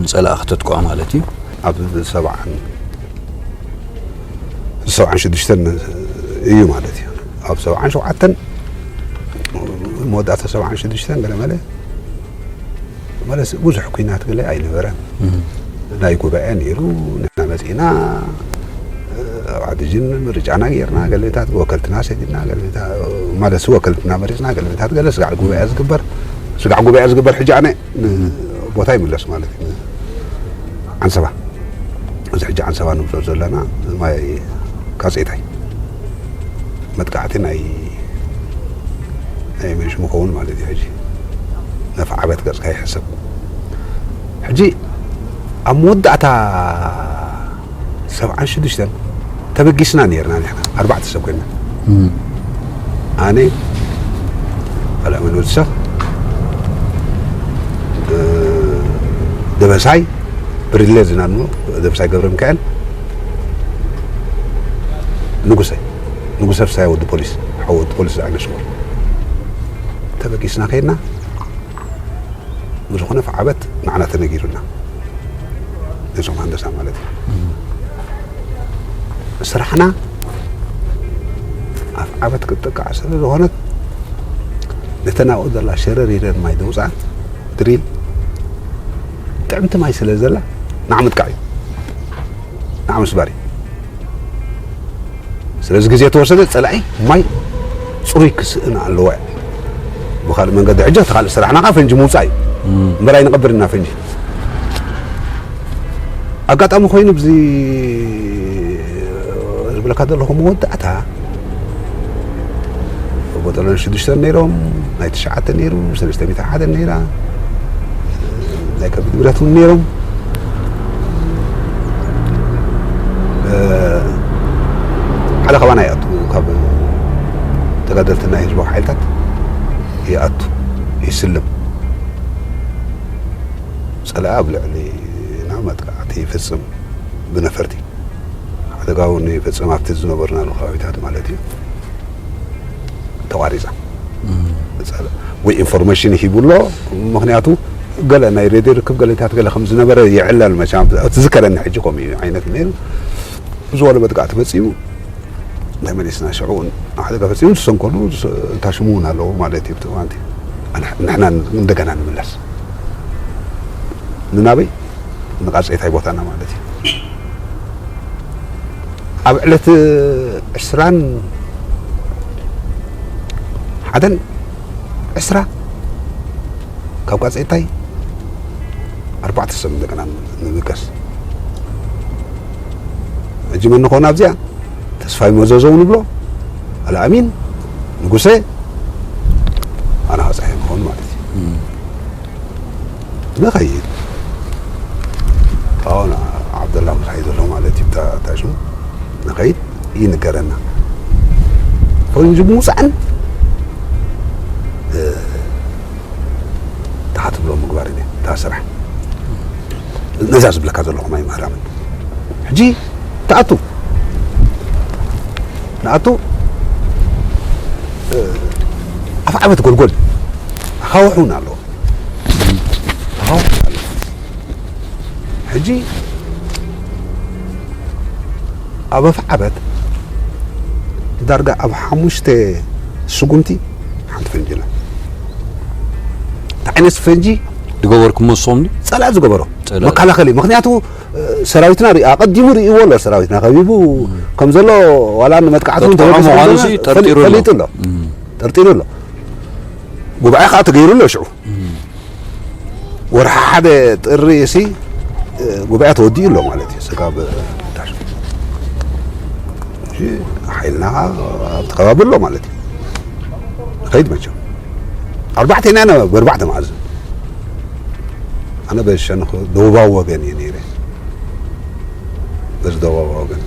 ንፀላእ ክተጥቅዖ ማለት እዩ ኣብ ሰብዓን ሰብዓን ሽዱሽተን እዩ ማለት እዩ ኣብ ሰብዓን ሸውዓተን መወዳእታ ሰብዓን ሽዱሽተን ገለ መለ ማለት ብዙሕ ኩናት ገለ ኣይነበረን ናይ ጉባኤ ነይሩ ንሕና መፂእና ኣብ ዓድጅን ምርጫና ገይርና ገለታት ወከልትና ሰዲድና ገለታት ማለት ወከልትና መሪፅና ገለታት ገለ ስጋዕ ጉባኤ ዝግበር ስጋዕ ጉባኤ ዝግበር ሕጂ ኣነ ቦታ ይምለስ ማለት እዩ ዓንሰባ እዚ ሕጂ ዓንሰባ ንብሎ ዘለና ማይ ካፀይታይ መጥቃዕቲ ናይ ናይ መንሽ ምኸውን ማለት እዩ ሕጂ ነፍ ዓበት ገፅካ ይሕሰብ ሕጂ ኣብ መወዳእታ ሰብዓን ሽዱሽተን ተበጊስና ነርና ንሕና ኣርባዕተ ሰብ ኮይና ኣነ ኣልኣመን ወድሰኽ ደበሳይ ብርለ ዝናኑ ደበሳይ ገብረ ሚካኤል ንጉሰ ንጉሰ ፍሳይ ወዲ ፖሊስ ሓወ ወዲ ፖሊስ ዝዓይነ ሽወር ተበጊስና ከይድና ብዝኾነ ፍዓበት ንዓና ተነጊሩና ነዞም ሃንደሳ ማለት እዩ ስራሕና ኣፍ ዓበት ክትጥቃዕ ስለ ዝኾነት ነተን ኣብኡ ዘላ ሸረር ኢለን ማይ ደውፅኣን ድሪል ጥዕምቲ ማይ ስለ ዘላ ንዓ ምጥቃዕ እዩ ንዓ ምስባር እዩ ስለዚ ግዜ ተወሰደ፣ ጸላኢ ማይ ጽሩይ ክስእን ኣለዎ። ብኻልእ መንገዲ ሕጂ እቲ ካልእ ስራሕና ከዓ ፈንጂ ምውጻእ እዩ። እምበር ኣይንቐብር ኢና ፈንጂ። ኣጋጣሚ ኮይኑ ብዚ ዝብለካ ዘለኹ መወዳእታ ቦጠሎን ሽዱሽተን ነይሮም፣ ናይ ትሽዓተ ነይሩ፣ ሰለስተ ሚእቲ ሓደ ነይራ፣ ናይ ከቢድ ብረት እውን ነይሮም። ሓደ ካባና ይኣቱ፣ ካብ ተጋደልቲ ናይ ህዝባዊ ሓይልታት ይኣቱ፣ ይስልም። ጸላኢ ኣብ ልዕሊና መጥቃዕቲ ይፍጽም ብነፈርቲ። ሓደጋ እውን ይፍጽም ኣብቲ ዝነበርናሉ ከባቢታት ማለት እዩ። ተቋሪጻ። ጸላኢ ወይ ኢንፎርሜሽን ሂቡ ኣሎ። ምኽንያቱ ገለ ናይ ሬድዮ ርክብ ገለታት ገለ ከም ዝነበረ ይዕለል መቸም። እቲ ዝከረኒ ሕጂ ከምኡ እዩ ዓይነት ነይሩ። ዝበለ መጥቃዕቲ መጺኡ ተመሊስና ሽዑ እውን ሓደጋ ፈጺሙ ዝሰንከሉ ዝሰ-፣ ታሽሙ እውን ኣለዉ ማለት እዩ። ብትእዋንቲ ንሕ-፣ ንሕና እንደገና ንምለስ ንናበይ ንቃጸይታይ ቦታና ማለት እዩ። ኣብ ዕለት ዕስራን ሓደን ዕስራ ካብ ቃጸይታይ ኣርባዕተ ሰብ እንደገና ንምገስ። ሕጂ መን ንኾን ኣብዚኣ? ተስፋይ መዘዘው ንብሎ፣ ኣልኣሚን ንጉሰ፣ ኣነ ኻጻይ ንኾን ማለት እዩ። ንኸይድ። ካብኡ ንዓብደላ ምሳይ ዘሎ ማለት እዩ። እታ፣ እታ ሽሙ ንኸይድ ይንገረና። ፈንጂ ምውጻእን፣ እ፣ እታ ትብሎ ምግባርን እያ እታ ስራሕ። ነዛ ዝብለካ ዘለኹ ማይ ምህራምን። ሕጂ ትኣቱ። ንኣቱ፣ እ፣ ኣፍዓበት ጎልጎል። ኣኻውሕ እውን ኣለዎ። ኣኻውሕ እውን ኣለዎ። ሕጂ ኣብ ኣፍዓበት ዳርጋ ኣብ ሓሙሽተ ስጉምቲ ሓንቲ ፈንጂ ኣላ። እንታይ ዓይነት ፈንጂ? ዝገበርኩሞ ንስኹም ድዩ? ጸላኢ ዝገበሮ። ጸላኢ። መከላኸሊ። ምኽንያቱ፣ እ፣ ሰራዊትና ርኢ-፣ ኣቐዲሙ ርእይዎ ኣሎ። ሰራዊትና ከቢቡ ከም ዘሎ ዋላ ንመጥቃዕቲ እውን ተጠርጠረ ተበጊሱ ምዃኑ ከም ሲ ዘሎ ጠርጢሩ ፈሊ-፣ ኣሎ። ፈሊጡ ኣሎ። እም። ጠርጢሩ ኣሎ። ጉባኤ ከዓ ተገይሩ ኣሎ ሽዑ። እም። ወርሒ ሓደ ጥሪ ሲ፣ እ፣ ጉባኤ ተወዲኡ ኣሎ ማለት እዩ። ስጋብ ታሽ-፣ እሺ፣ ሓይልና ኣብቲ ከባቢ ኣሎ ማለት እዩ። ንኸይድ መቸም። ኣርባዕተ ኢና፣ ኣርባዕተ መኣዝን። ኣነ በሸንኹ ደቡባዊ ወገን እየ ነይረ። በዚ ደቡባዊ ወገን።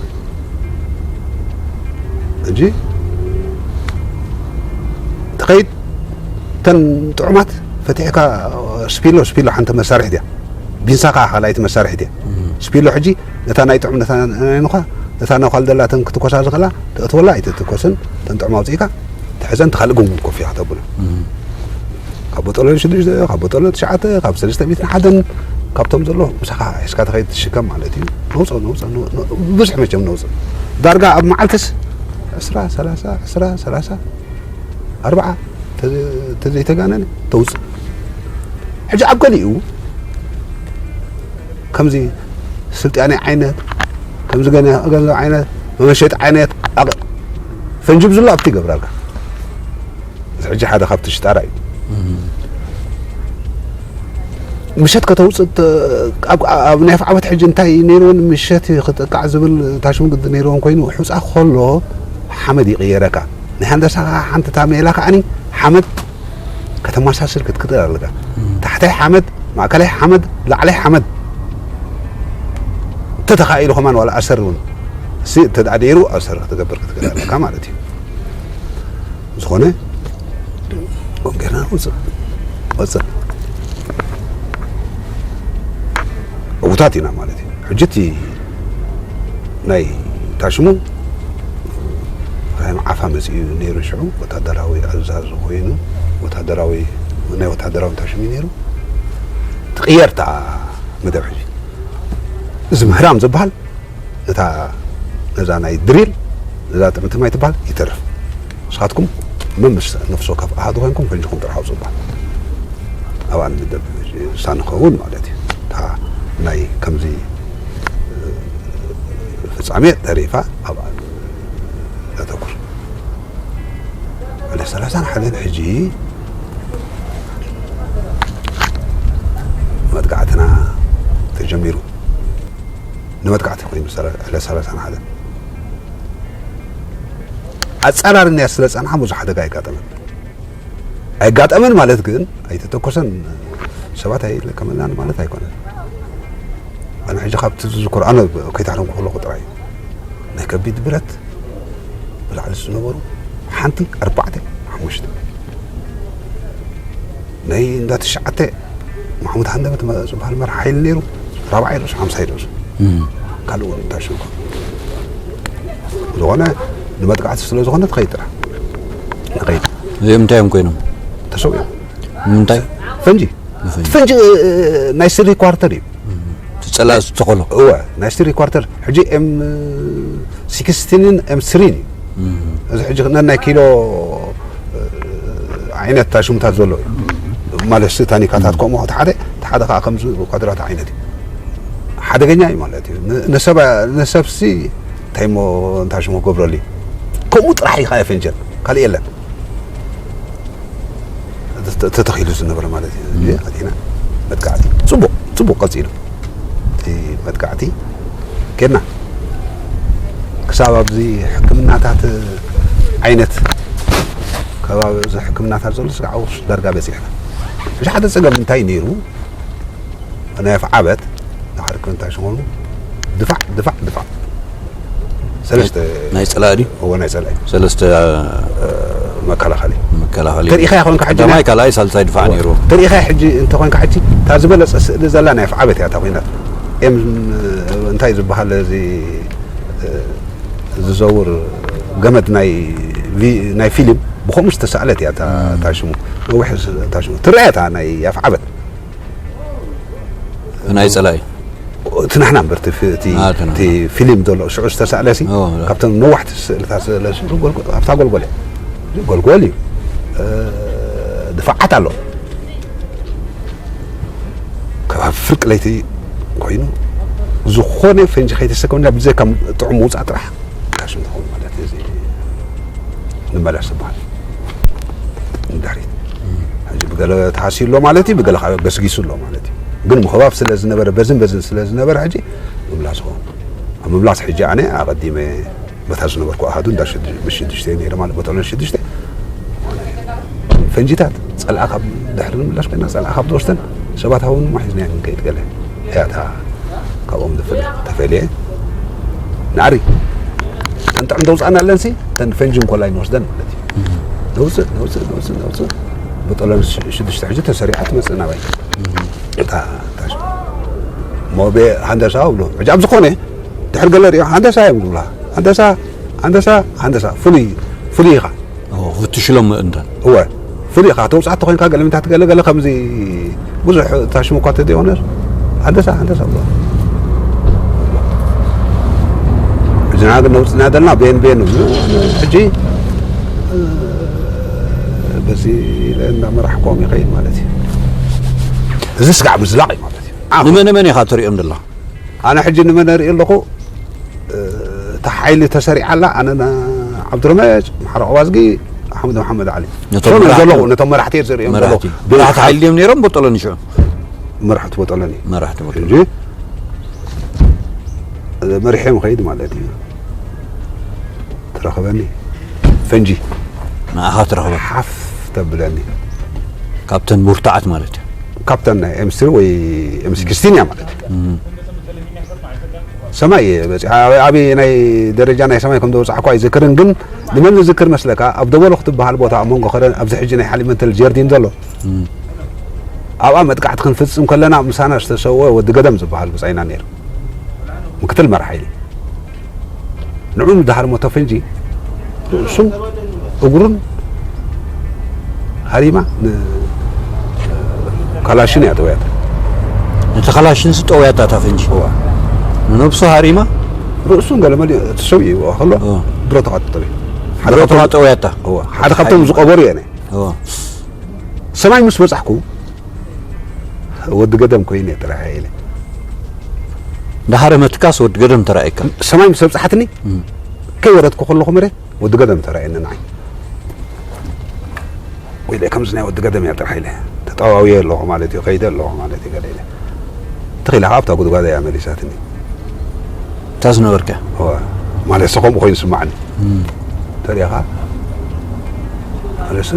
ሕጂ ትኸይድ፣ እተን ጥዑማት ፈቲሕካ፣ ስፒሎ፣ ስፒሎ ሓንቲ መሳርሒት እያ። ቢንሳ ከዓ ካልኣይቲ መሳርሒት እያ። እም። ስፒሎ ሕጂ ነታ ናይ ጥዑም፣ ነታ ናይ ኑኻ፣ ነታ ነዃል ደላተን ክትኮሳ ዝኽእላ፣ ተእትወላ ኣይትትኮስን፣ እተን ጥዑም ኣውፂእካ፣ ትሕዘን፣ ትኻልእ ጎንጉን ኮፍ ኢኻ ተብሎ። እም። ካብ ቦጠሎ ሽዱሽተ፣ ካብ ቦጠሎ ትሽዓተ፣ ካብ ሰለስተ ሚእትን ሓደን፣ ካብቶም ዘሎ ምሳኻ ሒዝካ ትኸይድ ትሽከም ማለት እዩ። ነውፀ፣ ነውፀ፣ ነ-፣ ነ-፣ ብዙሕ መቸም ነውፀ። ዳርጋ ኣብ መዓልትስ ዕስራ፣ ሰላሳ፣ ዕስራ፣ ሰላሳ፣ ኣርብዓ፣ ተ-፣ ተዘይተጋነነ ተውፅእ። ሕጂ ኣብ ገሊኡ ከምዚ ስልጣኔ ዓይነት፣ ከምዚ ገና-፣ ገንዘብ ዓይነት፣ መመሸጢ ዓይነት፣ ኣቕ-፣ ፈንጂ ብዝሎ ኣብቲ ይገብራልካ። እዚ ሕጂ ሓደ ካብቲ ሽጣራ እዩ። እም። ምሸት ከተውፅእ ተ-፣ ኣብ፣ ኣብ ናይ ኣፍዓበት ሕጂ እንታይ ነይርዎን ምሸት ክጥቃዕ ዝብል ታሽሙ ግዲ ነይርዎን ኮይኑ፣ ሑፃ ከሎ ሓመድ ይቕየረካ። ናይ ሃንደሳ ከዓ ሓንቲ እታ ሜላ ከዓኒ ሓመድ ከተመሳስል ክትክእል ኣለካ። እም። ታሕታይ ሓመድ፣ ማእከላይ ሓመድ፣ ላዕላይ ሓመድ እንተተኻኢሉ ከማን ዋላ ኣሰር እውን እሲ እንተ ደኣ ነይሩ ኣሰር ክትገብር ክትክእል ኣለካ ማለት እዩ። ዝኾነ፣ ከምኡ ጌርና ንወፅእ። ወፅእ። ዕዉታት ኢና ማለት እዩ። ሕጂ እቲ ናይ ታሽሙ ራይም ዓፋ መፂኡ ነይሩ ሽዑ፣ ወታደራዊ ኣዛዚ ኮይኑ፣ ወታደራዊ፣ ናይ ወታደራዊ ታሽሙ እዩ ነይሩ። ትቕየር እታ መደብ ሕጂ። እዚ ምህራም ዝበሃል ነታ፣ ነዛ ናይ ድሪል፣ ነዛ ጥዕምቲ ማይ ትበሃል ይተርፍ። ንስኻትኩም መምስ ነፍሲ ወከፍ ኣሃዱ ኮይንኩም ፈንጅኹም ጥራሕ ኣውፅኡ በሃል። ኣብኣ ንምደብ እሳ ንኸውን ማለት እዩ። እታ ናይ ከምዚ፣ እ፣ ፍጻሜ ተሪፋ ኣብኣ ሰላሳን ሓደን ሕጂ መጥቃዕትና ተጀሚሩ። ንመጥቃዕቲ ኮይኑ ሰላ- ዕለት ሰላሳን ሓደን ኣጻራርንያ ስለ ጸንሓ ብዙሕ ሓደጋ ኣይጋጠመን። ኣይጋጠመን ማለት ግን ኣይተተኮሰን፣ ሰባት ኣይለከመናን ማለት ኣይኮነን። ኣነ ሕጂ ካብቲ ዝዝክሮ፣ ኣነ ከይተሃረምኩ ከለኹ ጥራይ ናይ ከቢድ ብረት ብላዕሊ ዝነበሩ ሓንቲ፣ ኣርባዕተ፣ ሓሙሽተ፣ ናይ እንዳ ትሽዓተ ማሕሙድ ሃንደበት ዝበሃል መራሕ ሓይሊ ነይሩ፣ ራብዓይ ርእሱ፣ ሓምሳይ ርእሱ። ካልእ እውን እንታይ ሽም ዝኾነ ንመጥቃዕቲ ስለ ዝኾነ ትኸይድ ጥራሕ ንኸይድ። እዚኦም እንታይ እዮም ኮይኖም? ተሰዊኦም። ንምንታይ? ፈንጂ። ፈንጂ። ፈንጂ፣ እ፣ እ፣ ናይ ስሪ ኳርተር እዩ። እቲ ጸላእ ዝተኸሎ። እወ፣ ናይ ስሪ ኳርተር። ሕጂ ኤም ሲክስቲንን ኤም ስሪን እዩ። እዚ ሕጂ ነናይ ኪሎ፣ እ፣ ዓይነት ታሽሙታት ዘሎ እዩ። ማለት ሲ ታኒካታት ከምኡ እቲ ሓደ፣ እቲ ሓደ ከዓ ከምዚ ኳድራት ዓይነት እዩ። ሓደገኛ እዩ ማለት እዩ። ን-፣ ንሰብ፣ ንሰብሲ እንታይ እሞ እንታይ ሽሞ ክገብረሉ እዩ? ከምኡ ጥራሕ እዩ ከዓ ፈንጀል፣ ካልእ የለን። ተ-፣ ተተኺሉ ዝነበረ ማለት እዩ። እዚ ኣቲና መጥቃዕቲ ጽቡቕ፣ ጽቡቕ ቀጺሉ። እቲ መጥቃዕቲ ኬድና ክሳብ ኣብዚ ሕክምናታት ዓይነት ከባቢ እዚ ሕክምናታት ዘሎ ስጋዕ ውስ ዳርጋ በጺሕና። እዚ ሓደ ጸገም እንታይ ነይሩ? ናይ ኣፍዓበት ንሓርክ እንታይ ሽሞኑ ድፋዕ፣ ድፋዕ፣ ድፋዕ። ሰለስተ ናይ ጸላኢ ድዩ? እዎ፣ ናይ ጸላኢ። ሰለስተ እ፣ መከላኸሊ። መከላኸሊ። ተሪኢኻ ኮንካ ሕጂ ቀዳማይ፣ ናይ ካልኣይ፣ ሳልሳይ ድፋዕ ነይሩ። ተሪኢኻ ሕጂ እንተኾንካ ሕጂ እታ ዝበለጸ ስእሊ ዘላ ናይ ኣፍዓበት እያ እታ ኮይናት። ኤም እንታይ ዝበሃል እዚ፣ እ፣ ዝዘውር ገመድ ናይ ቪ-፣ ናይ ፊልም ብኸምኡ ዝተሳእለት እያ እታ፣ እታ ሽሙ። ነዊሕ ስ-፣ እታ ሽሙ። ትረአ እታ ናይ ኣፍዓበት። ናይ ጸላኢ። እቲ ናሕና እምበር እቲ ፊ-፣ እቲ፣ አ፣ እቲ ናሕና። እቲ ፊልም ዘሎ ሽዑ ዝተሳእለ ሲ፣ ኦ፣ ኦ። ካብቶም ነዋሕቲ ስእልታት ስእለ ሲ፣ ጎልጎ-፣ ኣብታ ጎልጎል እያ። ጎልጎል እዩ። እ፣ ድፋዓት ኣሎ። ከባቢ ፍርቂ ለይቲ ኮይኑ፣ ዝኾነ ፈንጂ ከይተሰከምና ብዘይካ ጥዑም ምውጻእ ጥራሕ። ካሽ እንተኾን ማለት እዚ ንመለስ ዝበሃል ንድሕሪት። ሕጂ ብገለ ተሃስዩ ኣሎ ማለት እዩ፣ ብገለ ከዓ ገስጊሱ ኣሎ ማለት እዩ። ግን ምኽባብ ስለ ዝነበረ፣ በዝን በዝን ስለ ዝነበረ፣ ሕጂ ምምላስ ይኸውን። ኣብ ምምላስ ሕጂ ኣነ ኣቐዲመ በታ ዝነበርኩ ኣሃዱ እንዳ ሽድ-፣ ብሽዱሽተ ነይረ ማለት፣ በጠሎን ሽዱሽተ። ፈንጂታት ጸልኣ ካብ ድሕሪ ንምለስ ኮይና፣ ጸልኣ ካብ ዝወስደን ሰባት ሃውን እሞ ሒዝናዮ ክንከይድ ገለ እያ እታ ካብኦም ዝፍለ ተፈልየ። ንዓሪ እተን ጥዕም ተውፅኣና ኣለንሲ፣ እተን ፈንጂ እንኮላይ ንወስደን ማለት እዩ። ነውፅእ፣ ነውፅእ፣ ነውፅእ፣ ነውፅእ። በጠሎን ሽ-፣ ሽዱሽተ ሕጂ ተሰሪዓ ትመፅእ ናባይ። እታ፣ እታ ሽ-፣ እሞ ቤ ሃንደሳ ብሎ። ሕጂ ኣብ ዝኾነ ድሕሪ ገለ ሪኦ፣ ሃንደሳ እዮም ዝብላ። ሃንደሳ፣ ሃንደሳ፣ ሃንደሳ። ፍሉይ፣ ፍሉይ ኢኻ። ኦ፣ ፍትሽሎም ምእንታን። እወ። ፍሉይ ኢኻ። ተውጻእቲ ኮይንካ ገለ ምንታት ገለ፣ ገለ ከምዚ ብዙሕ ታሽሙ እኳ ተደይኮነስ፣ ሃንደሳ፣ ሃንደሳ ብሎ። እዚና ግን ነውጽና ዘለና ቤን፣ ቤን እዩ። ሕጂ፣ እ፣ በዚ ኢለ እናመራሕኮም ይኸይድ ማለት እዩ። እዚ ስጋዕ ምዝላቕ እዩ ማለት እዩ። ንመን መን ኢኻ ትሪኦም ዘለኻ? ኣነ ሕጂ ንመን እርኢ ኣለኹ? እ፣ እታ ሓይሊ ተሰሪዓ ኣላ። ኣነ ና-፣ ዓብዱረመጭ፣ ምሓረ ቀዋዝጊ፣ ኣሕመድ መሓመድ ዓሊ። ነቶም ሶም እዮም መራሕቲ ዘለኹ፣ ነቶም መራሕቲ እየ ዘርእዮም ዘለኹ። መራሕቲ። መራሕቲ ሓይሊ ድዮም ነይሮም? በጠሎኒ ሽዑ? መራሕቲ በጠሎኒ። መራሕቲ በጠሎኒ። ሕጂ፣ እ፣ መሪሖም ኸይድ ማለት እዩ። ትረኽበኒ። ፈንጂ። ንኣኻ ትረኽበ። ሓፍ ተብለኒ። ካብተን ሙርታዓት ማለት እዩ። ካብተን ናይ ኤም ስሪ ወይ ኤም ሲክስቲን እያ ማለት እዩ። እም። ሰማይ እየ በፂሓ። ኣበይ፣ ኣበይ ናይ ደረጃ ናይ ሰማይ ከም ዘውፃዕኳ ኣይዝክርን፣ ግን ንመን ዝዝክር መስለካ? ኣብ ደበሎ ክትበሃል ቦታ ኣብ መንጎ ከረን፣ ኣብዚ ሕጂ ናይ ሓሊመንተል ጀርዲን ዘሎ። እም። ኣብኣ መጥቃዕቲ ክንፍፅም ከለና፣ ምሳና ዝተሰወ ወዲ ገደም ዝበሃል ብፃይና ነይሩ። ምክትል መራሕ ሓይሊ። ንዑ ንደሃር ሞተ ፈንጂ ርእሱን እግሩን ሃሪማ ን-፣ ካላሽን እያ ጠውያታ። ነቲ ካላሽን ዝጠውያታ እታ ፈንጂ? እዋ። ንነብሱ ሃሪማ? ርእሱን ገለ መሊኡ እቲ ሰብ እዩ ከሎ እዋ። ብረቱ ኸዓ ተጠውየ። ሓደ ብረቱ ካብቶም ኸዓ ጠውያታ? እዋ። ሓደ ካብቶም ሓይሊ። ዝቐበሩ እየ ኣነ። እዋ። ሰማይ ምስ በጻሕኩ ወዲ ገደም ኮይነ ጥራሕ ኢለ። እንዳሃረመትካስ ወዲ ገደም ተራእየካ? ሰማይ ምስ ኣብጽሓትኒ እም። ከይወረድኩ ከለኹ መሬት ወዲ ገደም ተራእየኒ ንዓይ። ኢለ ከምዚ ናይ ወዲ ገደም እያ ጥራሕ ኢለ ተጠዋውየ ኣለኹ ማለት እዩ፣ ከይደ ኣለኹ ማለት እዩ ገለ ኢለ። ትኺላ ከዓ ኣብታ ጉድጓድ እያ መሊሳትኒ። እታ ዝነበርካ እወ፣ ማለት ሰኸምኡ ኮይኑ ስማዕኒ። ተሪኻ ኣለስ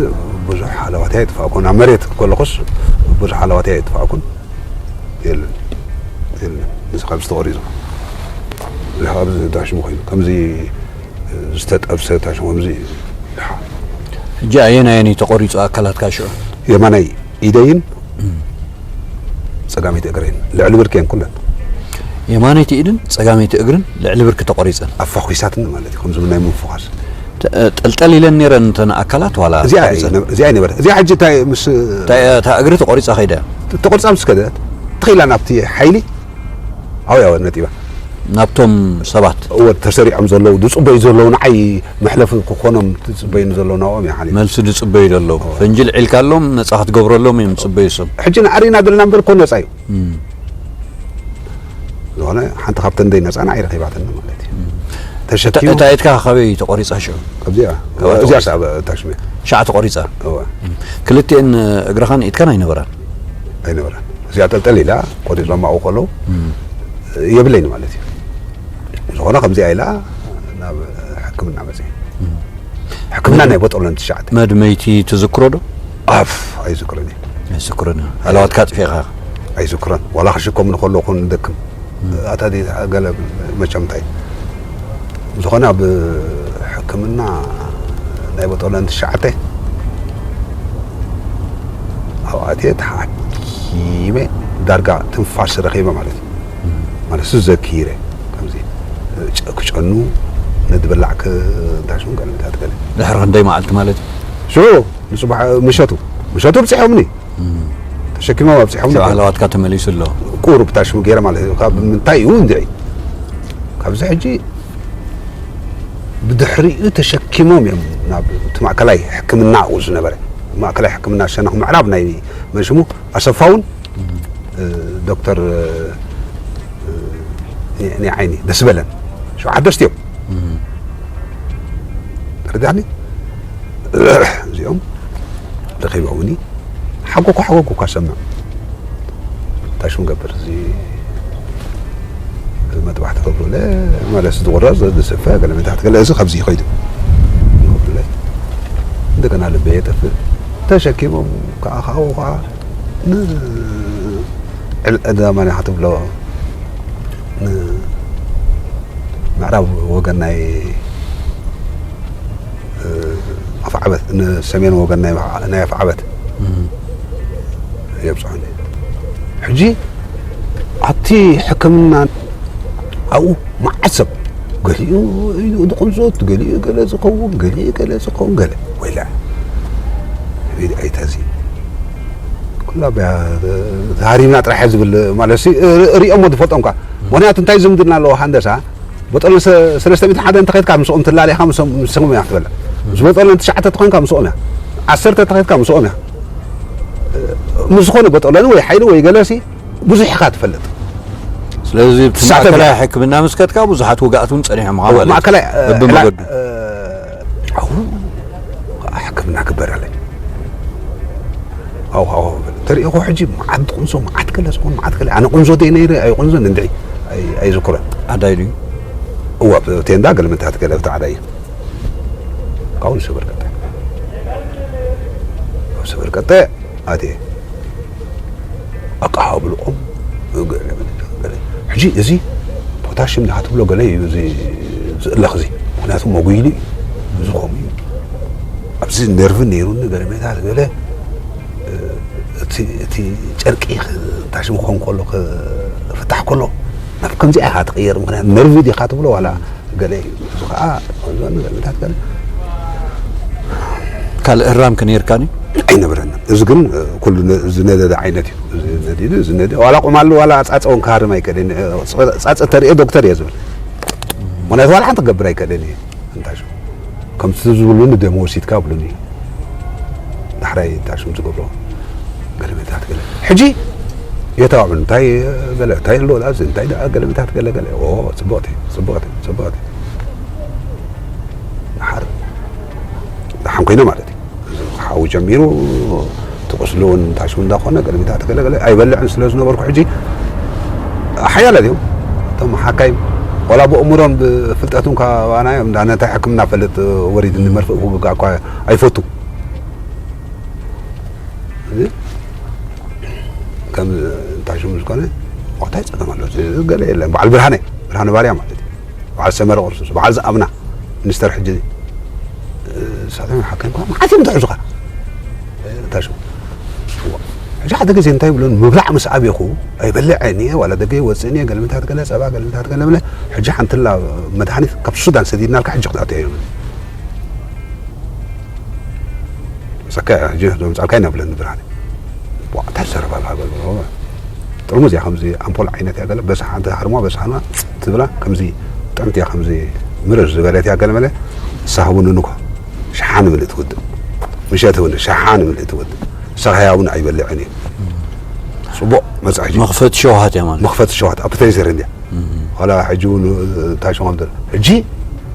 ብዙሕ ሓለዋትያ ይጥፋእኩን ኣብ መሬት ከለኹስ ብዙሕ ሓለዋትያ ይጥፋእኩን። የለን፣ የለን። እዚ ካብ ዝተቆሪጹ እዚ ካብ ታሽሙ ኮይኑ ከምዚ ዝተጠብሰ ታሽሙ ከምዚ። ሕጂ ኣየናየን እዩ ተቆሪጹ ኣካላትካ ሽዑ? የማናይ ኢደይን ጸጋመይቲ እግረይን ልዕሊ ብርኬን ኩለን። የማነይቲ ኢድን ጸጋመይቲ እግርን ልዕሊ ብርኪ ተቆሪጸን። ኣፋኹሳትኒ ማለት እዩ ከምዚ ናይ ምንፍኻስ። ተ- ጠልጠል ኢለን ነይረን እተን ኣካላት ዋላ እዚኣ ተቆሪጸን? ኣይነ- እዚኣ ኣይነበረ እዚኣ ሕጂ እንታይ ምስ እታ እታ እግሪ ተቆሪጻ ከይዳ። ተቆርጻ ምስ ከደት ትኺላ ናብቲ ሓይሊ ኣውያ ነጢባ። ናብቶም ሰባት እወ ተሰሪዖም ዘለዉ ዝጽበዩ ዘለዉ ንዓይ መሕለፊ ክኾኖም ዝጽበዩኒ ዘለዉ ናብኦም እያ ሓሊፋ። መልሲ ዝጽበዩ ዘለዉ ፈንጂ ልዒልካሎም ነጻ ክትገብረሎም እዮም ዝጽበዩ እሶም። ሕጂ ንዓሪና ዘለና እምበር እኮ ነጻ እዩ። ዝኾነ ሓንቲ ካብተን ደይ ነፃ ንዓይ ረኺባትኒ ማለት እዩ። ተሸኪሙ እታ ኢድካ ካበይ ተቆሪፃ ሽዑ? ካብዚኣ ካብኣ እዚኣ ተቆሪፃ። ሰዓብ እታ ሽመ ሸዓ ተቆሪፃ። እወ ክልቲኤን እግርኻን ኢድካን ኣይነበራን። ኣይነበረን። እዚኣ ጠልጠል ኢላ ቆሪፆማ ኣብኡ ከለዉ የብለይን ማለት እዩ። ዝኾነ ከምዚኣ ኢላ ናብ ሕክምና መፅእ። ሕክምና ናይ ቦጦለን ትሽዓተ መድመይቲ ትዝክሮ ዶ? ኣፍ ኣይዝክርን እዩ። ኣይዝክርን። ሃለዋትካ ኣጥፊእኻ። ኣይዝክሮን ዋላ ክሽከም ንከሎ ኩን ደክም ኣታ ዲ ገለ መቸም እንታይ ዝኾነ ኣብ ሕክምና ናይ ቦጦለን ትሽዓተ ኣብኣትየ ተሓኪመ ዳርጋ ትንፋስ ረኺበ ማለት እዩ። ማለት ሱ ዘኪረ ከምዚ ጨ- ክጨኑ ነድበላዕ ክዳሽን ቀለምታት ገለ ድሕሪ ክንደይ መዓልቲ ማለት እዩ? ሽዑ ንፅባሕ ምሸቱ ምሸቱ ብፅሖምኒ ተሸኪሞም ኣብፅሖምኒ ሽዑ ሃለዋትካ ተመሊሱ ኣሎ። ቁሩብ ታሽሙ ገይረ ማለት እዩ ካብ ምንታይ እዩ እንድዒ ካብዚ ሕጂ ብድሕሪኡ ተሸኪሞም እዮም ናብ እቲ ማእከላይ ሕክምና ኣብኡ ዝነበረ ማእከላይ ሕክምና ሸነኽ ምዕራብ ናይ መን ሽሙ ኣሰፋ እውን ዶክተር ናይ ዓይኒ ደስ በለን ሸውዓት ደስት እዮም ተረዳኒ እዚኦም ረኺቦምኒ ሓጎኩ ሓጎኩ እኳ ሰምዕ እንታይ ሽም ገብር እዚ መጥባሕቲ ገብሩለ ማለት ዝቑረር ዝስፈ ገለ መታት ገለ እዚ ካብዚ ይኸይዱ ገብሩለ እንደገና ልበ የጠፍእ ተሸኪሞም ከዓ ካብኡ ከዓ ንዕዳማንያ ክትብሎ ምዕራብ ወገን ናይ ኣፍዓበት ንሰሜን ወገን ናይ ኣፍዓበት የብፅሑኒ ሕጂ ኣብቲ ሕክምና ኣብኡ መዓት ሰብ ገሊኡ ኢዱ ዝቕንዞት ገሊኡ ገለ ዝኸውን ገሊኡ ገለ ዝኸውን ገለ ወይላ ቤት ኣይተዚ ኩላ ብያ ተሃሪምና ጥራሕ ዝብል ማለት ሪኦሞ ዝፈልጦም ካ ምክንያቱ እንታይ ዝምድና ኣለዎ ሃንደሳ በጠሎ ሰለስተ ሚእትን ሓደ እንተኸድካ ምስኦም ትላለ ኢኻ ምስኦም እያ ክትበላ ምስ በጠሎ ትሽዓተ ተኾንካ ምስኦም እያ ዓሰርተ ተኸድካ ምስኦም እያ ምስ ዝኾነ በጠሎኒ ወይ ሓይሊ ወይ ገለሲ ብዙሕ ኢኻ ትፈልጥ ስለዚ እቲ ማእከላይ ሕክምና ምስ ከድካ ብዙሓት ውጋኣት እውን ፀኒሖም ማለት ማእከላይ በብመገዱ ሕክምና ክበረለይ ኣው ኣው ተሪእኹ ሕጂ መዓት ቁንሶ መዓት ከለ ዝኾን መዓት ከለ ኣነ ቁንሶ ደይ ነይረ ኣይቁንዞን እንድዒ ኣይዝክሮን ኣዳይ ድዩ እዋ ቴንዳ ገለመታት ገለ ብታዕዳ እዩ ካብኡ ንሰበር ቀጠ ሰበር ቀጠ ኣትየ ኣቃሃብልኦም ሕጂ እዚ ፖታሽም ዲኻ ትብሎ ገለ እዩ እዚ ዝእለኽ እዚ ምክንያቱ መጉይሉ እዩ እዚ ከምኡ እዩ ኣብዚ ነርቭ ነይሩኒ ገለ ሜታት ገለ እቲ ጨርቂ ታሽም ክኾን ከሎ ክፍታሕ ከሎ ናብ ከምዚኣ ኢኻ ትቕየር ምክንያቱ ነርቭ ዲኻ ትብሎ ዋላ ገለ እዩ እዚ ከዓ ዞኒ ገለታት ገለ ካልእ እራም ከነይርካኒ ኣይነበረንን እዚ ግን ኩሉ ዝነደደ ዓይነት እዩ እዚ ነዲዱ እዚ ነዲ ዋላ ቁማሉ ዋላ ፃፀ እውን ክሃርም ኣይክእልን ፃፀ ተሪኦ ዶክተር እየ ዝብል ምክንያቱ ዋላ ሓንቲ ክገብር ኣይክእልን እየ እንታይ ሽሙ ከምቲ ዝብሉኒ ደሞ ወሲድካ ብሉኒ ዳሕራይ እንታይ ሽሙ ዝገብሮ ገለመታት ገለ ሕጂ የተባብዑ እንታይ ገለ እንታይ ኣሎ ላዚ እንታይ ደኣ ገለመታት ገለ ገለ ኦ ፅቡቅቲ ፅቡቅቲ ፅቡቅቲ ደሓር ደሓን ኮይነ ማለት እዩ ሓዊ ጀሚሩ፣ እቲ ቁስሊ እውን ታሽሙ እንዳኾነ፣ ቅድሚታት ገለ ገለ ኣይበልዕን ስለ ዝነበርኩ፣ ሕጂ ሓያላት እዮም እቶም ሓካይም። ዋላ ብእምሮን ብፍልጠቱን ካባና እዮም፣ እንዳ ነታ ሕክምና ፈልጥ ወሪድኒ፣ መርፍእ ክውጋእ እኳ ኣይፈቱ። እዚ ከም እንታይ ሽሙ ዝኾነ ዋዕታይ ጸገም ኣሎ። እዚ ገለ የለን። በዓል ብርሃነ፣ ብርሃነ ባርያ ማለት እዩ። በዓል ሰመረ ቅርሱስ፣ በዓል ዝኣምና ሚኒስተር ሕጂ፣ እ፣ ሳቶም ሓካይም እኳ መዓት እዮም ዝሕዙኻ። እንታይ ሽሙ? እዋ። ሕጂ ሓደ ግዜ እንታይ ብሎን ምብላዕ ምስ ኣብየኹ ኣይበልዕን እየ፣ ዋላ ደገ ይወፅእን እየ፣ ገልምታት ገለ ጸባ፣ ገልምታት ገለ ብለ፣ ሕጂ ሓንትላ መድሃኒት ካብ ሱዳን ሰዲድናልካ ሕጂ ክትኣትዮ እዮም። ሰካ ሕጂ ዘምጻልካ ኢና ብለኒ ብርሃነ። ዋ፣ እንታይ ትዛረብ ኣለኻ በልዎ። ጥርሙዝ እያ ከምዚ ኣምፖል ዓይነት እያ ገለ፣ በሳሕ ሓንቲ ሃርማ በሳሕና ትብላ፣ ከምዚ ጥዕምቲ እያ፣ ከምዚ ምርር ዝበለት እያ ገለ መለ፣ ንሳ ህቡኒ ንግሆ። ሸሓን ምልእ ትውድእ። ምሸት እውን ሸሓን ምልእ ትውድእ። ንሳ ከያ እውን ኣይበልዕን እየ። ጽቡቕ መጻ ሕጂ። መኽፈቲ ሸውሃት እያ ማለት። መኽፈቲ ሸውሃት፣ ኣፕታይዘር እንድያ። ዋላ ሕጂ እውን እንታይ ሽሞም ዘሎ። ሕጂ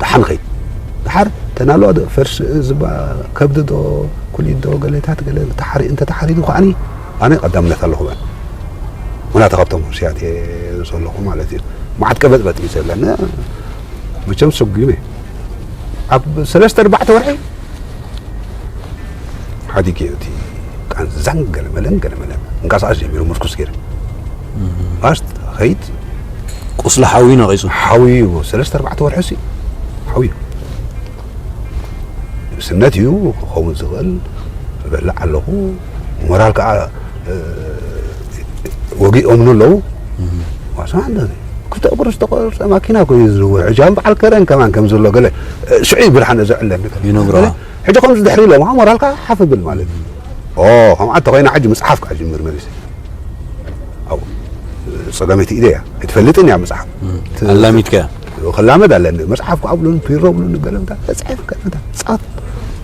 ደሓን ኸይድ። ደሓር ተናሎ ዶ፣ ፈርስ ዝባ፣ ከብዲ ዶ፣ ኩሊት ዶ፣ ገሌታት ገለ ተሓሪ-፣ እንተ ተሓሪዱ ከዓኒ ኣነ ቀዳምነት ኣለኹ በል። ምኽንያቱ ካብቶም ሩስያት እየ ዘለኹ ማለት እዩ። መዓት ቀበጥበጥ እዩ ዘለኒ። መቸም ስጉም እየ። ኣብ ሰለስተ ኣርባዕተ ወርሒ ሓዲገ እቲ ቃንዛን ገለመለን ገለመለን እንቀሳቐስ ጀሚሩ ምርኩስ ገይረ። ፋስት ኸይድ ቁስሊ ሓዊ ነቒጹ። ሓዊ ሰለስተ ኣርባዕተ ወርሒ ሲ ሓዊ እዩ። ንእስነት እዩ ክኸውን ዝኽእል። እበልዕ ኣለኹ። ሞራል ከኣ፣ እ፣ ወጊኦምኒ ኣለዉ። ዋሳ እንደ ክልተ እግሩ ዝተቆርጸ ማኪና እኮ እዩ ዝዝውር። ሕጂ ኣም በዓል ከረን ከማን ከም ዘሎ ገለ፣ እ፣ ሽዑ እዩ ብርሃነ ዘዕለኒ። ይነግሮ። ገለ ሕጂ ከምዚ ድሕሪ ኢሎም፣ ሞራልካ ሓፍ ብል ማለት እዩ። ኦ፣ ከምኣ እንተኾይና ሕጂ መጽሓፍ ክጅምር መሊሰ። ኣብኡ ጸጋመይቲ ኢደ እያ። ኣይትፈልጥን እያ መጽሓፍ። ት-፣ ኣላሚድካ እያ። ክላመድ ኣለኒ። መጽሓፍ ክኣብሉን ፒሮ ብሉን ገለምታ ተጻሒፍ ከለምታ ጻፍ።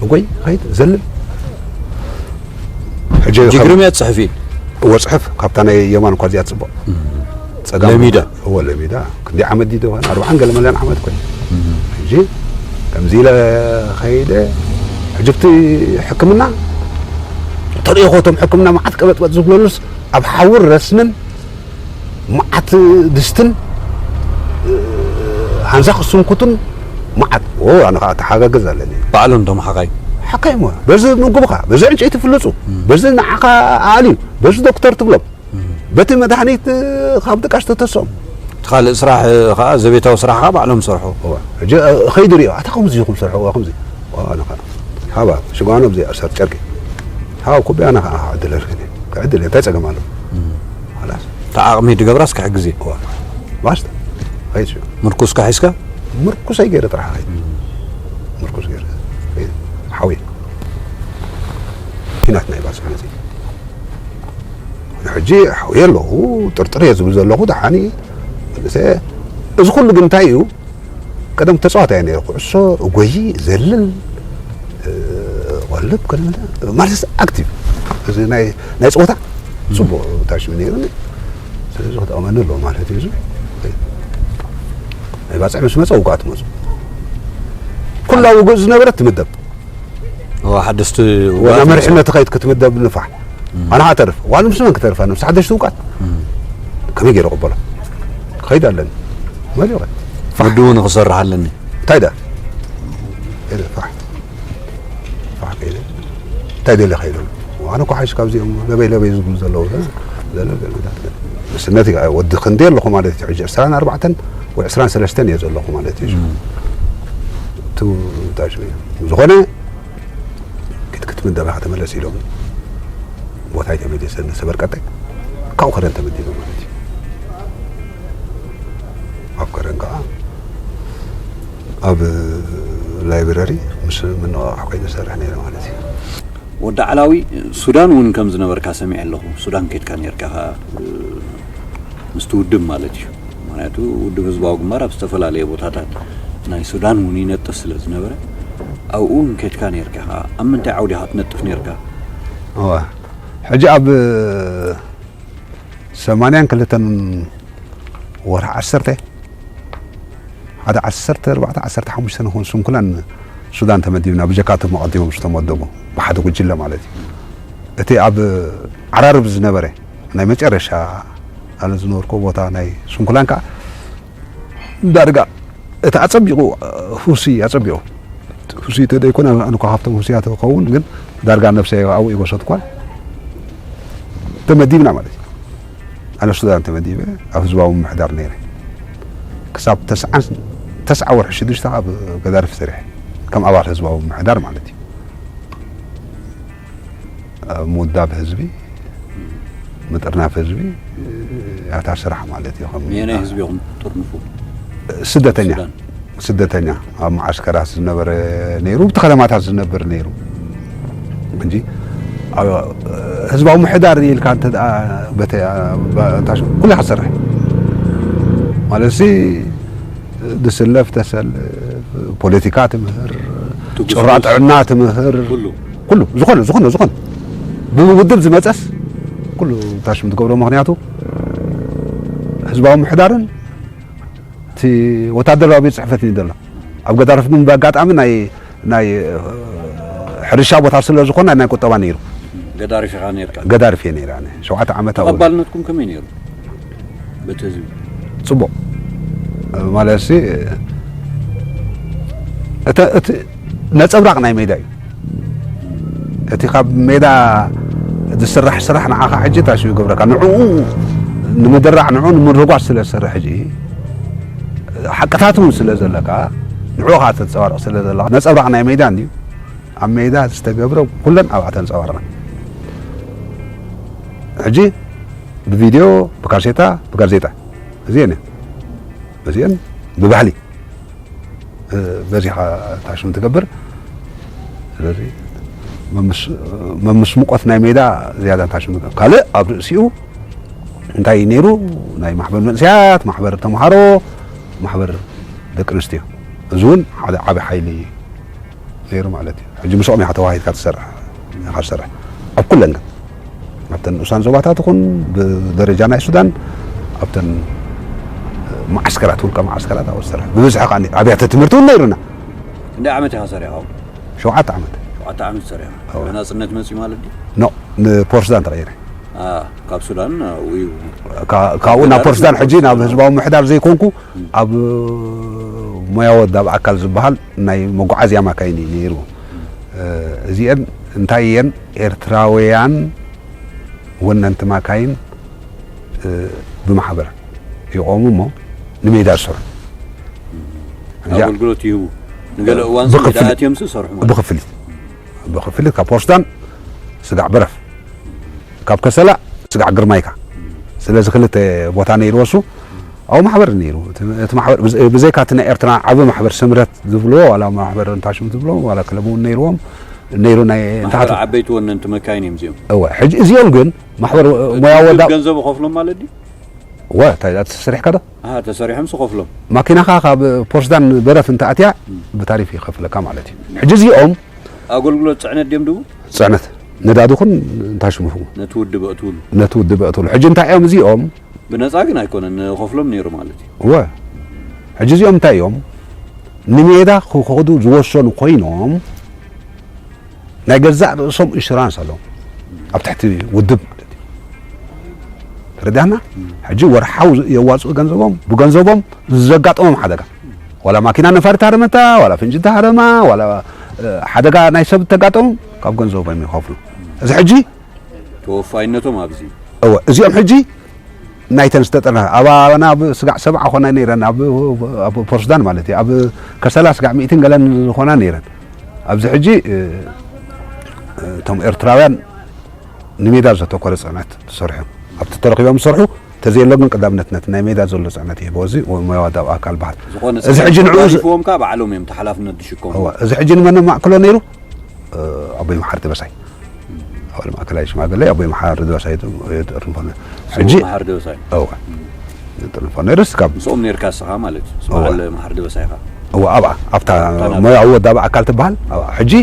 እጎይ፣ ኸይድ፣ ዘልል። ሕጂ ጅግርም እያ ትጽሕፍ እዩ። እወ፣ ጽሕፍ። ካብታ ናይ የማን እኳ እዚኣ ትጽቡቕ። ጸጋም ለሚዳ። እወ፣ ለሚዳ። ክንደይ ዓመት ድዩ ደኾን? ኣርባዓን ገለ መለን ዓመት ኮይኑ። ሕጂ ከምዚ ኢለ ኸይደ፣ ሕጂ ብቲ ሕክምና ተርእዮ፣ እቶም ሕክምና መዓት ቀበጥበጥ ዝብለሉስ ኣብ ሓውን ረስንን መዓት ድስትን፣ እ፣ ሃንዛ ክስንኩቱን መዓት። ኦ፣ ኣነ ኸዓ ተሓጋግዝ ኣለኒ። ባዕሎም እቶም ሓኻይ። ሓካይ እሞ፣ በዚ ምግብኻ፣ በዚ ዕንጨይቲ ፍልጹ፣ በዚ ንዓኻ ኣልዩ፣ በዚ ዶክተር ትብሎም። በቲ መድሃኒት ካብ ድቃስ ተተስኦም። እቲ ካልእ ስራሕ፣ እ፣ ኸዓ ዘቤታዊ ስራሕ ኸዓ ባዕሎም ሰርሑ። እዋ፣ ሕጂ፣ እ፣ ኸይዱ ሪኦ፣ ኣታ ከምዚ ኢኹም ሰርሑ፣ እዋ፣ ከምዚ። እዋ፣ ኣነ ኸዓ፣ ሃባ፣ ሽጓኖ፣ ኣብዚ ኣሰር ጨርቂ። ሃባ፣ ኩቢ፣ ኣነ ኸዓ ክዕድል እየ፣ ክዕድል እየ፣ እንታይ ጸገም ኣሎ? ኸላስ። እታ ዓቕሚ ድገብራስ ክሕግዝ እየ። እዋ፣ ባስታ። ኸይድ ሽዑ። ምርኩስካ ሒዝካ? ምርኩሰይ ገይረ ጥራሕ ኸይድ። ምርኩስ ገይረ። ኸይድ። ሓውየ። ኲናት ናይ ባጽዕ መጺኡ። ሕጂ ሓውየ ኣለኹ፣ ጥርጥር እየ ዝብል ዘለኹ፣ ደሓን እዩ። መልሰ፣ እዚ ኩሉ ግን እንታይ እዩ? ቀደም ተጻዋታይ እየ ነይረ፣ ኩዕሶ እጎዪ፣ ዘልል፣ እ፣ ቆልብ፣ ከለመለ፣ ማለት ኣክቲቭ። እዚ ናይ፣ ናይ ጸወታ ጽቡቕ ታሽሚ ነይሩኒ። ስለዚ ክጠቕመኒ ኣለዎ ማለት እዩ። እዚ ናይ ባጽዕ ምስ መጸ ውግኣት መጹ። ኩላ ውግእ ዝነበረት ትምደብ። እዋ፣ ሓደስቲ ወላ ውግኣት መሪሕነት ኸይድ ክትምደብ ንፋሕ። ኣነ ኸዓ ተርፍ። ዋላ ምስ መን ክተርፍ? ኣነ ምስ ሓደሽቲ ውቃት። ከመይ ገይረ ቅበሎ? ክኸይድ ኣለኒ። መሊኡ ኸ? ፋሕ። ወዲ እውን ክሰርሕ ኣለኒ። እንታይ ደኣ? ኢለ ፋሕ። ፋሕ ከይደ። እንታይ ደለ ኸይደ? ኣነ እኮ ሓይሽ ካብዚኦም ለበይ ለበይ ዝብሉ ዘለዉ፣ ዘለ፣ ዘለ፣ ዘለ። ንስነት ወዲ ክንደይ ኣለኹ ማለት እዩ። ሕጂ ዕስራን ኣርባዕተን ወይ ዕስራን ሰለስተን እየ ዘለኹ ማለት እዩ። እም። እቲ እንታይ ሽሙ እዩ? ዝኾነ፣ ክትክት ምደባኻ ተመለስ ኢሎም፣ ቦታይ ተመሊሰ ሰበር ቀጠ ካብኡ ከረን ተመዲበ ማለት እዩ። ኣብ ከረን ከዓ ኣብ ላይብረሪ ምስ ምንቕቓሕ ኮይነ ዝሰርሕ ነይረ ማለት እዩ። ወዲ ዓላዊ፣ ሱዳን እውን ከም ዝነበርካ ሰሚዐ ኣለኹ። ሱዳን ከድካ ነርካ ከዓ፣ ምስቲ ውድብ ማለት እዩ። ምኽንያቱ ውድብ ህዝባዊ ግንባር ኣብ ዝተፈላለየ ቦታታት ናይ ሱዳን እውን ይነጥፍ ስለ ዝነበረ፣ ኣብኡ እውን ከድካ ነርካ ኢኻ። ኣብ ምንታይ ዓውዲ ኢኻ ትነጥፍ ነርካ? እዋ፣ ሕጂ ኣብ ሰማንያን ክልተን ወርሒ ዓሰርተ፣ ሓደ ዓሰርተ ኣርባዕተ፣ ዓሰርተ ሓሙሽተ ንኾን ስንኩላን ሱዳን ተመዲብና፣ ብጀካ እቶም ኣቐዲሞም ዝተመደቡ ብሓደ ጉጅለ ማለት እዩ። እቲ ኣብ ዓራርብ ዝነበረ ናይ መጨረሻ ኣነ ዝነበርኩ ቦታ ናይ ስንኩላን ከዓ ዳርጋ እቲ ኣጸቢቑ፣ ሁሲ ኣጸቢቑ፣ ሁሲ ተደይኮነ ኣነ እኳ ካብቶም ሁሲያት ክኸውን ግን ዳርጋ ነብሰይ ኣብኡ ይወሰድኳን ተመዲብና ማለት እዩ። ኣነ ሱዳን ተመዲበ ኣብ ህዝባዊ ምምሕዳር ነይረ። ክሳብ ተስዓን ተስዓ ወርሒ ሽዱሽተ ኣብ ገዳርፍ ሰሪሐ ከም ኣባል ህዝባዊ ምምሕዳር ማለት እዩ። ኣብ ምውዳብ ህዝቢ፣ ምጥርናፍ ህዝቢ፣ ያታ ስራሕ ማለት እዩ። ከም የናይ ህዝቢ ኢኹም ጥርንፉ? ስደተኛ ስደተኛ ኣብ መዓስከራት ዝነበረ ነይሩ፣ ብቲ ከተማታት ዝነብር ነይሩ እንጂ ህዝባዊ ምሕዳር ኢልካ እንተ ኩሉ ክትሰርሕ ማለት ሲ ድስለፍ ተሰልፍ፣ ፖለቲካ ትምህር፣ ጭራ ጥዕና ትምህር፣ ኩሉ ዝኾነ ዝኾነ ዝኾነ ብውድብ ዝመፀስ ኩሉ ታሽም ትገብሮ። ምክንያቱ ህዝባዊ ምሕዳርን እቲ ወታደራዊ ቤት ፅሕፈት እዩ ዘሎ ኣብ ገዳርፍ ግን ብኣጋጣሚ ናይ ናይ ሕርሻ ቦታ ስለ ዝኾነ ናይ ቁጠባ ነይሩ። ገዳሪፍ ኢኻ ነርካ? ገዳርፍ እየ ነይረ። ሸውዓተ ዓመት ኣብኡ ተቐባልነትኩም ከመይ ነይሩ? በቲ ህዝቢ ፅቡቕ ማለት ሲ እቲ ነፀብራቕ ናይ ሜዳ እዩ። እቲ ካብ ሜዳ ዝስራሕ ስራሕ ንዓኻ ሕጂ ታሽዩ ይገብረካ። ንዕኡ ንምድራዕ ንዕኡ ንምርጓስ ስለ ዝሰርሕ ሕጂ ሓቅታት እውን ስለ ዘለካ ንዕኡ ከዓ ተንፀባርቕ ስለ ዘለካ ነፀብራቕ ናይ ሜዳ እንድዩ። ኣብ ሜዳ ዝተገብረ ኩለን ኣብኣ ተንፀባርቐን። ሕጂ ብቪድዮ፣ ብካሴታ፣ ብጋዜጣ እዚአን እዚአን ብባህሊ በዚኻ ታሽም ትገብር። ስለዚ መምስ ሙቆት ናይ ሜዳ ዝያዳ ታሽም ትገብር። ካልእ ኣብ ርእሲኡ እንታይ ነይሩ? ናይ ማሕበር መንእሰያት፣ ማሕበር ተምሃሮ፣ ማሕበር ደቂ ኣንስትዮ፣ እዚ እውን ሓደ ዓቢ ሓይሊ ነይሩ ማለት እዩ። ሕጂ ምስኦም ኢኻ ተዋሂድካ ትሰርሕ ኢኻ ትሰርሕ ኣብ ኩለን ግን ኣብተን ንኡሳን ዞባታት ይኹን ብደረጃ ናይ ሱዳን ኣብተን መዓስከራት ውልቀ መዓስከራት ኣብ ትሰርሕ ብብዝሒ ከዓ ኣብያተ ትምህርቲ እውን ነይሩና። ክንደይ ዓመት ኢኻ ሰሪሕኻ? ሸውዓተ ዓመት። ሸውዓተ ዓመት ሰሪሕኻ ናፅነት መፅዩ ማለት ድዩ? ኖ ንፖርትሱዳን ተቐይረ። ካብ ሱዳን ካብኡ ናብ ፖርትሱዳን ሕጂ ናብ ህዝባዊ ምሕዳር ዘይኮንኩ ኣብ ሞያዊ ወዳብ ኣካል ዝበሃል ናይ መጓዓዝያ ማካይን እዩ ነይሩ። እዚአን እንታይ እየን? ኤርትራውያን ወነንቲ ማካይን ብማሕበር ይቆሙ እሞ ንሜዳ ዝሰርሑ ኣገልግሎት ይህቡ። ንገለ እዋን ሜዳ ኣትዮም ዝሰርሑ ማለት ብክፍሊት ብክፍሊት ካብ ፖርትሱዳን ስጋዕ በረፍ ካብ ከሰላ ስጋዕ ግርማይካ ስለዚ ክልተ ቦታ ነይርዎ እሱ ኣብኡ ማሕበር ነይሩ። እቲ ማሕበር ብዘይካ እቲ ናይ ኤርትራ ዓቢ ማሕበር ስምረት ዝብልዎ ዋላ ማሕበር እንታሽም ዝብልዎ ዋላ ክለብ እውን ነይርዎም ነይሩ ናይ ማሕበር ዓበይቲ ወነንቲ መካይን እዮም እዚኦም። እወ ሕጂ እዚኦም ግን ማሕበር ሞያዊ ወዳ ገንዘቡ ከፍሎም ማለት ድዩ? እወ እንታይ እዛ ተሰሪሕካ ዶ? ኣሃ ተሰሪሖም ዝኸፍሎም። ማኪናኻ ካብ ፖርትሱዳን በረፍ እንተ ኣትያ ብታሪፍ ይኸፍለካ ማለት እዩ። ሕጂ እዚኦም ኣገልግሎት ፅዕነት ድዮም ድቡ? ፅዕነት ነዳዲ ኹን እንታይ ሽሙ ነቲ ውድብ እትውሉ ነቲ ውድብ እትውሉ ሕጂ እንታይ እዮም እዚኦም ብነፃ ግን ኣይኮነን ንኸፍሎም ነይሩ ማለት እዩ። እወ ሕጂ እዚኦም እንታይ እዮም ንሜዳ ክኸዱ ዝወሰኑ ኮይኖም ናይ ገዛእ ርእሶም ኢንሹራንስ ኣለዎም ኣብ ትሕቲ ውድብ ማለት እዩ። ተረዳና? ሕጂ ወርሓዊ የዋፅኡ ገንዘቦም ብገንዘቦም ዘጋጠሞም ሓደጋ ዋላ ማኪና ነፋሪት ሃረመታ ዋላ ፍንጂ ተሃረማ ዋላ ሓደጋ ናይ ሰብ ተጋጠሙ ካብ ገንዘቦም ይኸፍሉ። እዚ ሕጂ ተወፋይነቶም ኣብዚ እወ እዚኦም ሕጂ ናይተን ዝተጠርነፋ ኣባና ኣብ ስጋዕ ሰብዓ ኮና ነይረን ኣብ ፖርትሱዳን ማለት እዩ ኣብ ከሰላ ስጋዕ ሚእትን ገለን ዝኾና ነይረን ኣብዚ ሕጂ እቶም ኤርትራውያን ንሜዳ ዘተኮረ ፅዕነት ዝሰርሑ ኣብቲ ተረኪቦም ዝሰርሑ ተዘየሎ ግን ቀዳምነት ነቲ ናይ ሜዳ ዘሎ ፅዕነት ይህቦ እዚ ሞያዊ ኣዳብ ኣካል በሃል እዚ ሕጂ ንዕኡ ፎም ካ ባዕሎም እዮም ተሓላፍነት ዝሽከሙ እዚ ሕጂ ንመን ማእክሎ ነይሩ ኣቦይ መሓሪ ደበሳይ ኣባል ማእከላይ ሽማግለ ኣቦይ መሓሪ ደበሳይ የጥርንፎ ነይሩ። ሕጂ መሓሪ ደበሳይ እወ የጥርንፎ ነይሩ። እስካብ ምስኦም ነይርካ እስኻ ማለት እዩ። በዓል መሓሪ ደበሳይ ኢኻ። እወ ኣብኣ ኣብታ ሞያዊ ወዳቢ ኣካል ትበሃል ኣብኣ። ሕጂ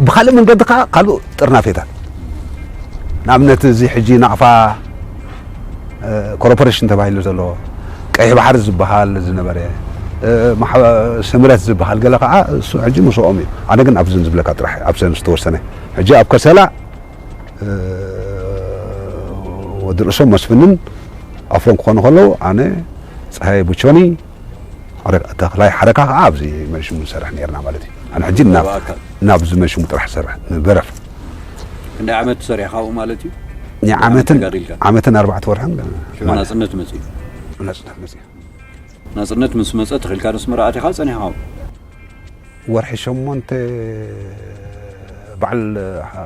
ብካልእ መንገዲ ከዓ ካልእ ጥርናፌታት ንኣብነት እዚ ሕጂ ናቕፋ ኮርፖሬሽን ተባሂሉ ዘሎ ቀይሕ ባሕሪ ዝበሃል ዝነበረ እ፣ ማሕበ-፣ ስምረት ዝበሃል ገለ ከዓ እሱ ሕጂ ምስኦም እዩ። ኣነ ግን ኣብዘን ዝብለካ ጥራሕ፣ ኣብዘን ዝተወሰነ። ሕጂ ኣብ ከሰላ፣ እ፣ ወዲ ርእሶም መስፍንን ኣፍሮን ክኾኑ ከለዉ፣ ኣነ፣ ፀሃየ ቡቾኒ፣ ሓረ-፣ ተኽላይ ሓረካ ከዓ ኣብዚ መሽሙ ንሰርሕ ነርና ማለት እዩ። ኣነ ሕጂ ናብ፣ ብኣካል? ናብዚ መሽሙ ጥራሕ ሰርሕ፣ ንበረፍ። ክንደይ ዓመት ሰሪሕካ ኣብኡ ማለት እዩ? ንዓመትን፣ ተጋዲልካ? ዓመትን ኣርባዕተ ወርሕን ሽዑ ማለት ናጽነት መጽዩ? ናጽነት መጽዩ። ናጽነት ምስ መጸ ተኺልካ ንስመራ ኣቲኻ ጸኒሕካ? ወርሒ ሸሞንተ በዓል፣ አ፣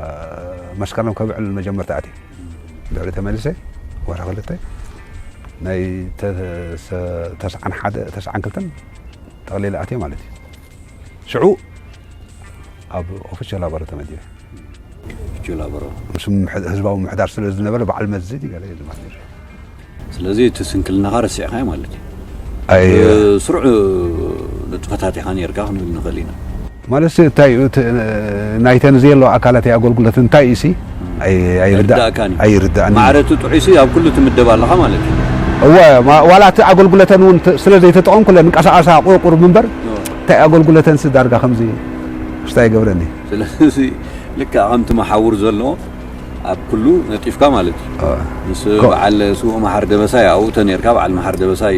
መስከረም ከብዕል መጀመርታ ኣትየ። ድሕሪ ተመሊሰ ወርሒ ክልተ ናይ ተ-፣ ሰ-፣ ተስዓን ሓደ፣ ተስዓን ክልተን ጠቕሊለ ኣትየ ማለት እዩ። ሽዑ ኣብ ኦፊሻል ኣባሮ ተመዲበ። ኦፊሻል ኣባሮ። ምስ ምሕ-፣ ህዝባዊ ምሕዳር ስለ ዝነበረ በዓል መዚ ገለ እዩ ዝመስል። ስለዚ እቲ ስንክልናኻ ረሲዕካዮ ማለት እዩ። ኣይ፣ ብስሩዕ ንጥፈታት ኢኻ ነርካ ክንብል ንኽእል ኢና። ማለት እንታይ እዩ እቲ፣ ናይተን ዘየለዋ ኣካላት ኣገልግሎት እንታይ እዩ ሲ? ኣይ-፣ ኣይርዳእ-፣ ኣይርዳእካን እዩ። ኣይርዳእን እዩ። ማዕረ እቲ ጥዑይ ሲ ኣብ ኩሉ ትምደብ ኣለኻ ማለት እዩ። እወ፣ ማ-፣ ዋላ እቲ ኣገልግሎተን እውን ተ-፣ ስለ ዘይተጠቐምኩለን እንቀሳቐሳ ቁርቁር እምበር፣ እወ። እንታይ ኣገልግሎተን ሲ ዳርጋ ከምዚ ውሽጣ ይገብረኒ። ስለዚ ልክዕ ከምቲ መሓውር ዘሎ ኣብ ኩሉ ነጢፍካ ማለት እዩ። አ፣ ምስ ኮ- በዓል ስዉእ መሓር ደበሳይ ኣብኡ ተኔርካ፣ በዓል መሓር ደበሳይ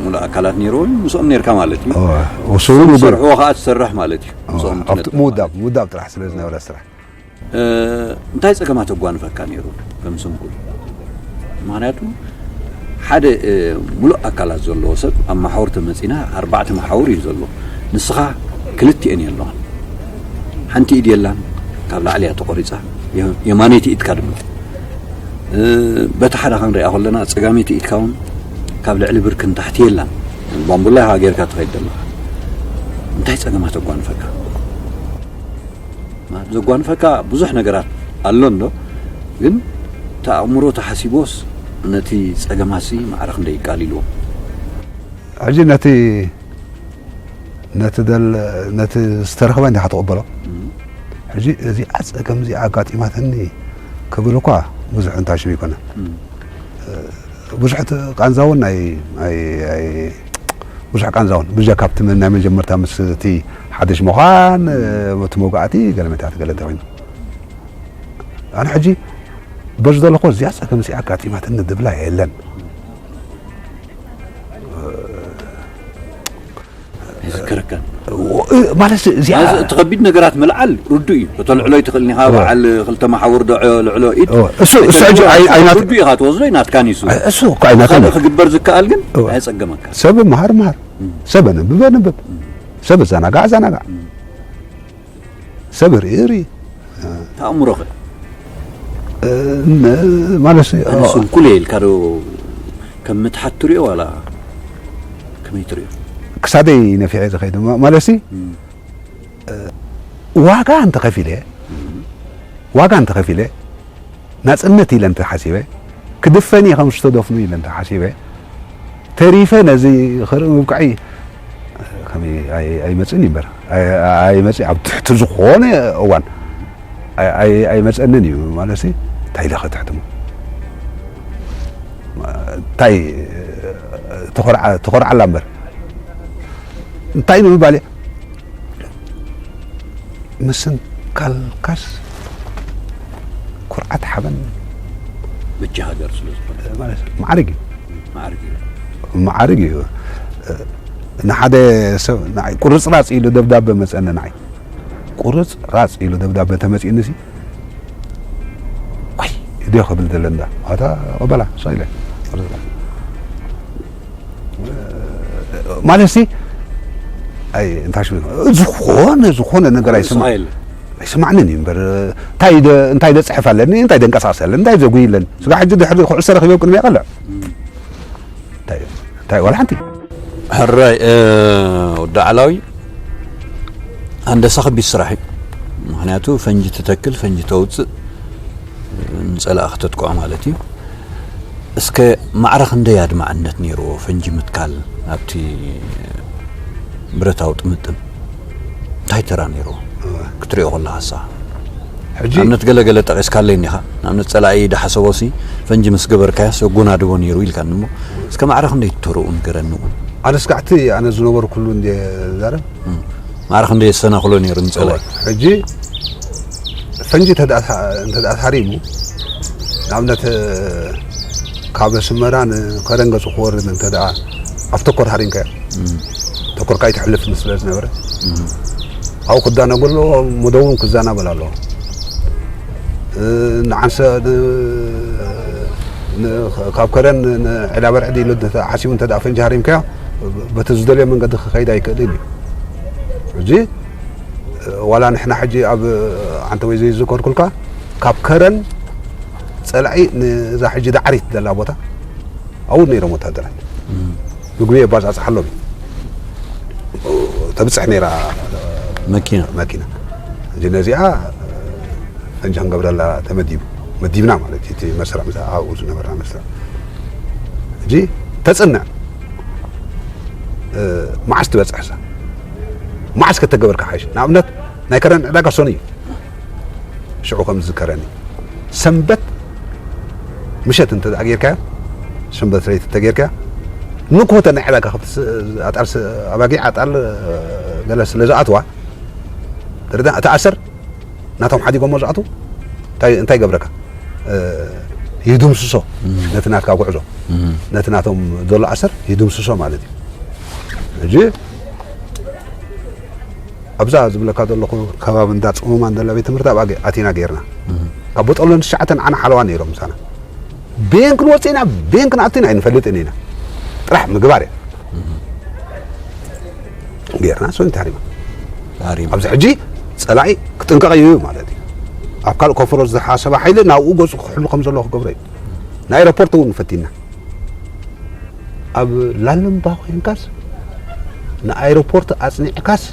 ሙሉእ ኣካላት ነይርዎ፣ ምስኦም ነርካ ማለት እዩ። አ፣ እሱ እውን ምስኦም ዝሰርሕዎ ከዓ ትሰርሕ ማለት እዩ። አ፣ ምስኦም ኣብቲ ትነጥፍ ምውዳብ፣ ማለት እዩ። ምውዳብ ጥራሕ ስለ ዝነበረ ስራሕ። እ፣ እንታይ ጸገማት ኣጓንፈካ ነይሩ ከም ስንኩል? ምኽንያቱ ሓደ፣ እ፣ ሙሉእ ኣካላት ዘለዎ ሰብ ኣብ መሓውር ተመጺና፣ ኣርባዕተ መሓውር እዩ ዘሎ። ንስኻ ክልቲኤን የለዋን። ሓንቲ ኢድ የላን፣ ካብ ላዕሊ እያ ተቖሪጻ። የ-፣ የማነይቲ ኢድካ ድማ። እ፣ በቲ ሓደ ክንሪኣ ከለና ጸጋመይቲ ኢድካ እውን ካብ ልዕሊ ብርክ ንታሕቲ የላን። ባምቡላ ኢኻ ጌርካ ትኸይድ ዘለኻ። እንታይ ጸገማት ኣጓንፈካ? ዘጓንፈካ ብዙሕ ነገራት ኣሎ እንዶ፣ ግን እቲ ኣእምሮ ተሓሲቦስ ነቲ ጸገማሲ ማዕረ ክንደይ ይቃሊልዎ? ሕጂ ነቲ፣ ነቲ ደል-፣ ነቲ ዝተረኽበ እንዲኻ ትቕበሎ። እም። ሕጂ እዚኣ ጸገም እዚኣ ኣጋጢማትኒ ክብል እኳ ብዙሕ እንታሽም ይኮነ። እም። ብዙሕ ት-፣ ቃንዛ እውን ኣይ-፣ ኣይ-፣ ኣይ-፣ ብዙሕ ቃንዛ እውን ብጀካ ኣብቲ መ-፣ ናይ መጀመርታ ምስ እቲ ሓድሽ ምዃን፣ እቲ መውጋእቲ ገለ መታት ገለ እንተኾይኑ። ኣነ ሕጂ በዚ ዘለኹ እዚኣ ጸገም እዚኣ ኣጋጢማትኒ ዝብላ የለን። ይዝከረካን። እ፣ ማለት እዚኣ ማለት እቲ ከቢድ ነገራት ምልዓል ርዱእ እዩ። ከተልዕሎ ይትኽእል ኢኻ፣ እወ። በዓል ክልተ መሓውር ዶ ልዕሎ ኢድ። እወ። እሱ፣ እሱ ሕጂ ኣይ-፣ ኣይናት-፣ ርዱእ ኢኻ ትወስዶ፣ ናትካን እዩ እሱ። እሱ እኮ ኣይናትካን ካልእ እዩ። ክግበር ዝከኣል ግን እወ። ኣይጸገመካ። ሰብ መሃር መሃር። እም። ሰብ ኣንብብ ኣንብብ። እም። ሰብ ኣዘናጋዕ ኣዘናጋዕ። እም። ሰብ ርኢ ርኢ። ተኣምሮኸ? እ፣ ን-፣ ማለት፣ ኣነ ኦ። ስንኩል እየ ኢልካ ዶ ከም ምትሓት ትሪኦ ዋላ ከመይ ትሪኦ? ክሳደይ ነፊዐ ዝኸይድ ማ-፣ ማለት ሲ፣ እም። እ፣ ዋጋ እንተኸፊለ፣ እም። ዋጋ እንተኸፊለ፣ ናጽነት ኢለ እንተሓሲበ፣ ክድፈን እየ ከም ዝተደፍኑ ኢለ እንተሓሲበ፣ ተሪፈ ነዚ ክርኢ ምብቃዕይ ከመይ ኣይ-፣ ኣይመጽእን እዩ እምበር፣ ኣይ-፣ ኣይመጽእ ኣብ ትሕቲ ዝኾነ እዋን ኣይ-፣ ኣይ-፣ ኣይመጸንን እዩ ማለት ሲ፣ እንታይ ኢለ ከትሕትሞ? እንታይ ተኾርዓ-፣ ተኾርዓላ እምበር እንታይ ንምባል እየ? ምስንካልካስ ኩርዓት ሓበን በጃ ሃገር ስለ ዝኾነ። ማለት ማዕርግ እዩ። ማዕርግ እዩ። ማዕርግ እዩ። ንሓደ ሰብ ንዓይ ቁርጽራጽ ኢሉ ደብዳበ መጸኒ ንዓይ። ቁርጽራጽ ኢሉ ደብዳበ ተመጺእኒ ሲ፣ ዋይ፣ እድዮ ክብል ዘለንዳ። ኣታ ቀበላ፣ ሰው ኢለ። ቁርጽራጽ። ማለት ሲ፣ ኣይ፣ እንታይ ሽሙ፣ ዝኾነ፣ ዝኾነ ነገር ኣይስማ-፣ ንስኻ የለ። ኣይስማዕንን እዩ እምበር፣ እንታይ ደ-፣ እንታይ ደጽሕፍ ኣለኒ፣ እንታይ ደንቀሳቕስ ኣለኒ፣ እንታይ ዘጉይ ኣለኒ። ስጋ ሕጂ ድሕሪ ኩዕሶ ረኺበ ቅድሚ ይቐልዕ። እንታይ፣ እንታይ፣ ዋላ ሓንቲ። ሕራይ፣ እ፣ ወዲ ዓላዊ፣ ሃንደሳ ከቢድ ስራሕ እዩ። ምኽንያቱ ፈንጂ ትተክል፣ ፈንጂ ተውጽእ፣ ንጸላኢ ከተጥቅዖ ማለት እዩ። እስከ ማዕረ ክንደይ ኣድማዕነት ነይርዎ ፈንጂ ምትካል ኣብቲ ብረታዊ ጥምጥም? እንታይ ተራ ነይርዎ? እወ። ክትሪኦ ከለኻ ንስኻ? ሕጂ ንኣብነት ገለ ገለ ጠቒስካለይ እኒኻ። ንኣብነት ጸላኢ ድሓሰቦሲ ፈንጂ ምስ ገበርካዮስ የጎናድቦ ነይሩ ኢልካኒ እሞ፣ እስከ ማዕረ ክንደይ ተርኡ ንገረኒ እውን። ኣነ ስጋዕቲ ኣነ ዝነበርኩሉ እንደ ዛረብ ማዕረ ክንደይ የሰናኽሎ ነይሩ ንፀላይ ሕጂ ፈንጂ እንተ ደኣ ተሃሪሙ ንኣብነት ካብ ኣስመራ ንከረን ገፁ ክወርድ እንተ ደኣ ኣብ ተኮር ሃሪምካዮ ተኮርካ ኣይትሕልፍን ስለ ዝነበረ ኣብኡ ክዳነጎ ኣለዎ መደቡ እውን ክዛናበል ኣለዎ ንዓንሰ ካብ ከረን ንዕዳ በርዕድ ኢሉ ሓሲቡ እንተ ፈንጂ ሃሪምካዮ በቲ ዝደልዮ መንገዲ ክኸይድ ኣይክእልን እዩ ሕጂ ዋላ ንሕና ሕጂ ኣብ ዓንተ ወይ ዘይዝከርኩልካ ካብ ከረን ፀላኢ ንዛ ሕጂ ዳዕሪት ዘላ ቦታ ኣብኡ ነይሮም ወታደራት ምግቢ የባፃፅሓሎም እዩ ተብፅሕ ነይራ መኪና መኪና እዚ ነዚኣ ፈንጂ ክንገብረላ ተመዲቡ መዲብና ማለት እዩ እቲ መስርዕ ምስ ኣብኡ ዝነበርና መስርዕ ሕጂ ተፅንዕ መዓስ ትበፅሕ እዛ መዓስ ከተገበርካ ሓይሽ ንኣብነት ናይ ከረን ዕዳጋ ሰኑ እዩ ሽዑ ከም ዝዝከረኒ ሰንበት ምሸት እንተ ጌርካዮ ሰንበት ለይቲ እንተ ጌርካዮ ንኩተ ናይ ዕዳጋ ከብቲ ኣጣል ኣባጊዕ ኣጣል ገለ ስለ ዝኣትዋ ተረዳ እቲ ኣሰር ናቶም ሓዲጎሞ ዝኣትዉ እንታይ ይገብረካ ይድምስሶ ነቲ ናትካ ጉዕዞ ነቲ ናቶም ዘሎ ኣሰር ይድምስሶ ማለት እዩ ሕጂ ኣብዛ ዝብለካ ዘለኹ ከባቢ እንዳ ፅሙማን ዘላ ቤት ትምህርቲ ኣብ ኣቲና ገይርና ካብ ቦጠሎን ትሽዓተን ዓና ሓለዋ ነይሮም ምሳና ቤን ክንወፅእ ኢና ቤን ክንኣቱ ኢና ኣይንፈልጥን ኢና ጥራሕ ምግባር እያ ገይርና ሰው ታሪማ ኣብዚ ሕጂ ፀላኢ ክጥንቀቕ እዩ ማለት እዩ ኣብ ካልእ ኮፈሮ ዝሓሰበ ሓይሊ ናብኡ ገፁ ክሕሉ ከም ዘለዎ ክገብሮ እዩ ንኣይሮፖርት እውን ፈቲና ኣብ ላልምባ ኮይንካስ ንኣይሮፖርት ኣፅኒዕካስ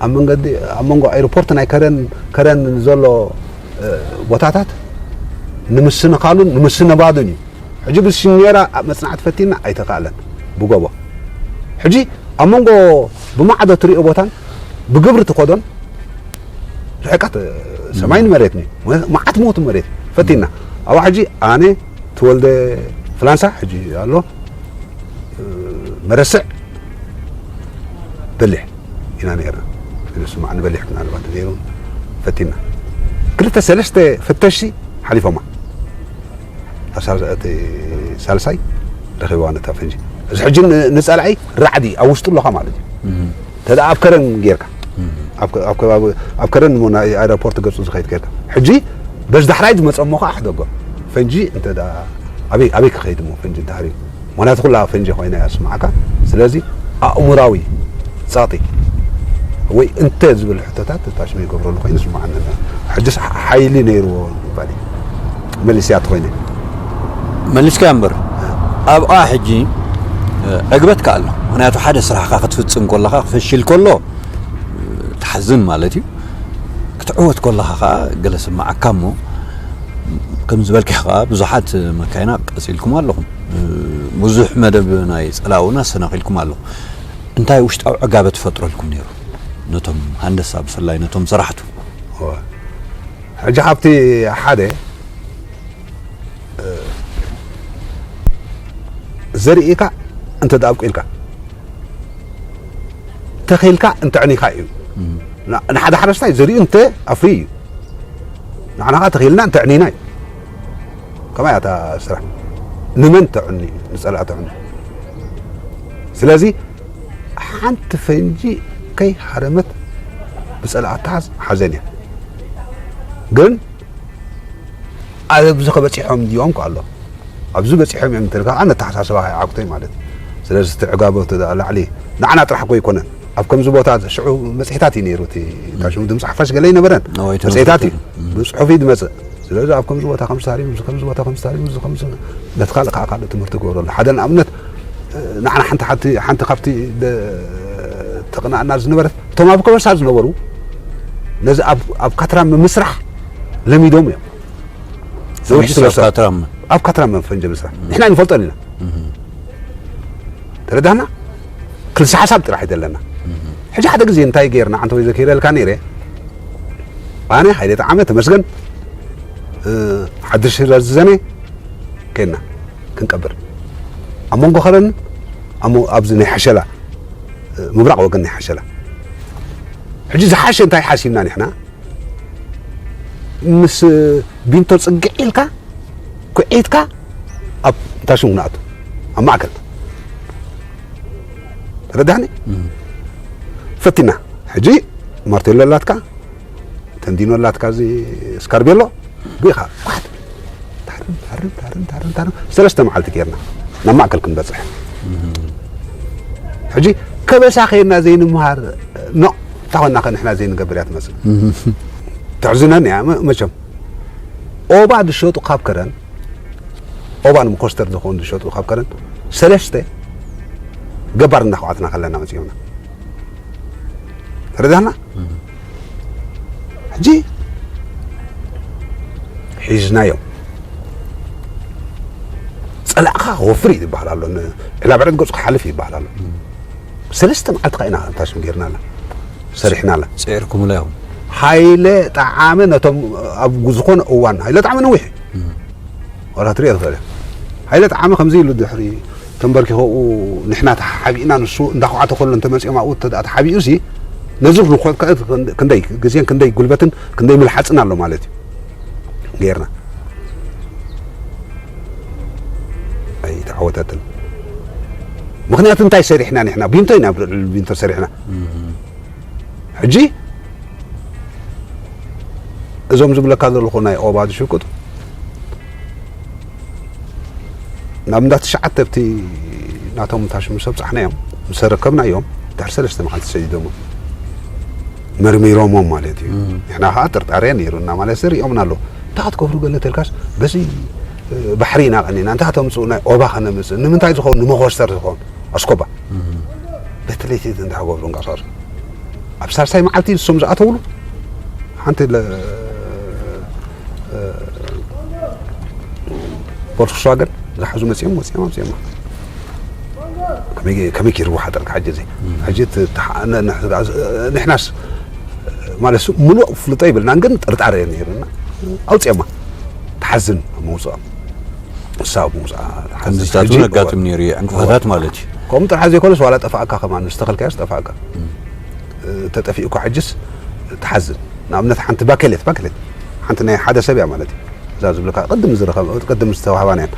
ኣብ መንገዲ ኣብ መንጎ ኣይሮፖርት ናይ ከረን ከረን ዘሎ ቦታታት ንምስንኻሉን ንምስንባዱን እዩ ሕጂ ብሽሜራ ኣብ መፅናዕቲ ፈቲና ኣይተኻእለን ብጎቦ ሕጂ ኣብ መንጎ ብማዕዶ ትሪኦ ቦታን ብግብሪ ትኸዶን ርሕቀት ሰማይን መሬትን እዩ መዓት ሞት መሬት ፈቲና ኣብኣ ሕጂ ኣነ ተወልደ ፍላንሳ ሕጂ ኣሎ መረስዕ በሊሕ ኢና ነርና ንስማዕ ንበሊሕ ምናልባት ነይሩ ፈቲና ክልተ ሰለስተ ፈተሽቲ ሓሊፎማ እቲ ሳልሳይ ረኺብዋ ነታ ፈንጂ እዚ ሕጂ ንፀላዒ ራዕዲ ኣብ ውሽጡ ኣለኻ ማለት እዩ ተደ ኣብ ከረን ጌርካ ኣብ ከባቢ ኣብ ከረን ሞ ናይ ኣየሮፖርት ገፁ ዝኸይድ ጌርካ ሕጂ በዚ ዳሕራይ ዝመፀ እሞ ከዓ ሕደጎ ፈንጂ እንተ ኣበይ ኣበይ ክኸይድ እሞ ፈንጂ እንተሃርዩ ምክንያቱ ኩላ ፈንጂ ኮይና እያ ስማዓካ ስለዚ ኣእሙራዊ ጸቕጢ ወይ እንተ ዝብል ሕቶታት ታሽመ ይገብረሉ ኮይኑ ስማዓኒ ሕጅስ ሓይሊ ነይርዎ ባዲ መሊስያ ትኾይነ መሊስካ እምበር ኣብኣ ሕጂ ዕግበት ከኣሎ ምክንያቱ ሓደ ስራሕካ ክትፍፅም ከለካ ክፈሽል ከሎ ትሓዝን ማለት እዩ ክትዕወት ከለካ ከዓ ገለ ስማዓካ እሞ ከም ዝበልካ ከዓ ብዙሓት መካይና ቀፂልኩም ኣለኹም ብዙሕ መደብ ናይ ፀላውና ሰናኺልኩም ኣለኹ እንታይ ውሽጣዊ ዕጋበት ፈጥረልኩም ነይሩ ነቶም ሃንደሳ ብፍላይ ነቶም ሰራሕቱ ሕጂ ካብቲ ሓደ ዘርእካ እንተ ኣብቂልካ ተኺልካ እንተዕኒካ እዩ ንሓደ ሓረስታይ ዘሪኡ እንተ ኣፍሪ እዩ ንዓና ከዓ ተኺልና እንተዕኒና እዩ ከማይ ኣታ ስራሕ ንመን ተዕኒ ንፀላእ ተዕኒ ስለዚ ሓንቲ ፈንጂ ከይሃረመት ብፀላእ ኣተሓዝ ሓዘን እያ ግን ኣብዚ ከበፂሖም ድዮም ከ ኣሎ ኣብዚ በፂሖም እዮም ትልካ ኣነ ተሓሳስባ ኣይዓቁተይ ማለት እዩ ስለዚ እቲ ዕጋበቱ ላዕሊ ንዓና ጥራሕ እኮ ይኮነን ኣብ ከምዚ ቦታ ሽዑ መፅሄታት እዩ ነይሩ እቲ ታሽሙ ድምፂ ሓፋሽ ገለ ይነበረን መፅሄታት እዩ ብፅሑፍ እዩ ዝመፅእ ስለዚ ኣብ ከምዚ ቦታ ከምዚ ታሪም እዚ ከምዚ ቦታ ከምዚ ታሪም እዚ ከምዚ ነቲ ካልእ ከዓ ካልእ ትምህርቲ ክገብረሉ ሓደ ንኣብነት ንዓና ሓንቲ ሓንቲ ሓንቲ ካብቲ ተቕናእና ዝነበረት እቶም ኣብ ከበሳ ዝነበሩ ነዚ ኣብ ካትራ ምምስራሕ ለሚዶም እዮም ነዊሕ ስለ ካትራም ኣብ ካትራም ፈንጀ ምስራሕ ንሕና ንፈልጦን ኢና ተረዳና ክልሲ ሓሳብ ጥራሕ ይደለና ሕጂ ሓደ ግዜ እንታይ ገይርና ዓንተ ወይ ዘኪረልካ ነይረ ኣነ ሃይለ ጣዓመ ተመስገን ሓድሽ ረዝዘነ ከና ክንቀብር ኣብ መንጎ ከረን ኣብዚ ናይ ሓሸላ ምብራቕ ወገን ናይ ሓሸላ ሕጂ ዝሓሸ እንታይ ሓሲብና ንሕና ምስ ቢንቶ ጽግዕ ኢልካ ኩዒትካ ኣብ ታሽሙ ንኣቱ ኣብ ማእከል ተረዳሕኒ ፈቲና ሕጂ ማርቴሎ ኣላትካ ተንዲኖ ኣላትካ እዚ ስካርቤሎ ብኢኻ ኳሕት ታርም ታርም ታርም ታርም ታርም ሰለስተ መዓልቲ ጌርና ናብ ማእከል ክንበጽሕ ሕጂ ከበሳ ኸይድና ዘይንምሃር ኖ እንታ ኾንና ኸ ንሕና ዘይንገብር እያ ትመጽእ ተሕዝነኒ እያ መቸም ኦባ ዝሸጡ ካብ ከረን ኦባ ንመኮስተር ዝኾኑ ዝሸጡ ካብ ከረን ሰለስተ ገባር እናኹዓትና ከለና መጺኦምና ተረዳህና ሕጂ ሒዝናዮም ጸላእኻ ወፍር እዩ ዝበሃል ኣሎ ዕላ ብዕለት ገጹ ክሓልፍ ይበሃል ኣሎ ሰለስተ መዓልቲ ካ ኢና ታሽም ጌርናላ ሰሪሕናላ ጽዕርኩምላ ኢኹም ሃይለ ጠዓመ ነቶም ኣብ ዝኾነ እዋን ሃይለ ጠዓመ ነዊሕ እዩ ዋላ ትሪኦ ትኽእል ሃይለ ጠዓመ ከምዚ ኢሉ ድሕሪ ተንበርኪኸኡ ንሕና ተሓቢእና ንሱ እንዳኹዓተ ከሎ እንተመፂኦም ኣብኡ ተሓቢኡ ሲ ነዚ ክንደይ ግዜን ክንደይ ጉልበትን ክንደይ ምልሓፅን ኣሎ ማለት እዩ ጌርና ኣይተዓወተትን ምክንያቱ እንታይ ሰሪሕና ንሕና ቢንቶ ኢና ቢንቶ ሰሪሕና ሕጂ እዞም ዝብለካ ዘለኹ ናይ ኦባ ዝሽቅጡ ናብ እንዳ ትሽዓተ ኣብቲ ናቶም ታሽሙ ሰብፃሕናዮም ምስ ኣረከብናዮም ድሕሪ ሰለስተ መዓልቲ ሰዲዶሞ መርሚሮሞም ማለት እዩ ንሕና ከዓ ጥርጣሬ ነይሩና ማለት ሪኦምና ኣለዉ እንታይ ክትገብሩ ገለ ተልካስ በዚ ባሕሪ ኢና ቀኒና እንታይ ከተምፅኡ ናይ ኦባ ከነምፅእ ንምንታይ ዝኸውን ንመኾስተር ዝኸውን ኣስኮባ በቲ ለይቲ እንታይ ክገብሩ እንቀሳቀሱ ኣብ ሳልሳይ መዓልቲ ንሶም ዝኣተውሉ ሓንቲ ቮልክስዋገን ዝሓዙ መፅኦም ወፂኦም ኣብፅኦም ከመይ ገይርዎ ሓጠርካ ሕጂ እዚ ሕጂ ንሕናስ ማለት ምሉእ ፍልጦ ይብልናን ግን ጥርጣረ ነይሩና ኣውፅኦማ ትሓዝን መውፅኦም ንሳ ኣብ ምውፅኣ ከምዚታት እውን ኣጋጥም ነይሩ እዩ ዕንቅፋታት ማለት እዩ ከምኡ ጥራሕ ዘይኮነስ ዋላ ጠፋእካ ከማን ዝተኸልካዮ ዝጠፋእካ ተጠፊኡ እኳ ሕጅስ ትሓዝን ንኣብነት ሓንቲ ባኬሌት ባኬሌት ሓንቲ ናይ ሓደ ሰብ እያ ማለት እዩ እዛ ዝብለካ ቅድም ዝረኸብ ቅድም ዝተዋህባን እየን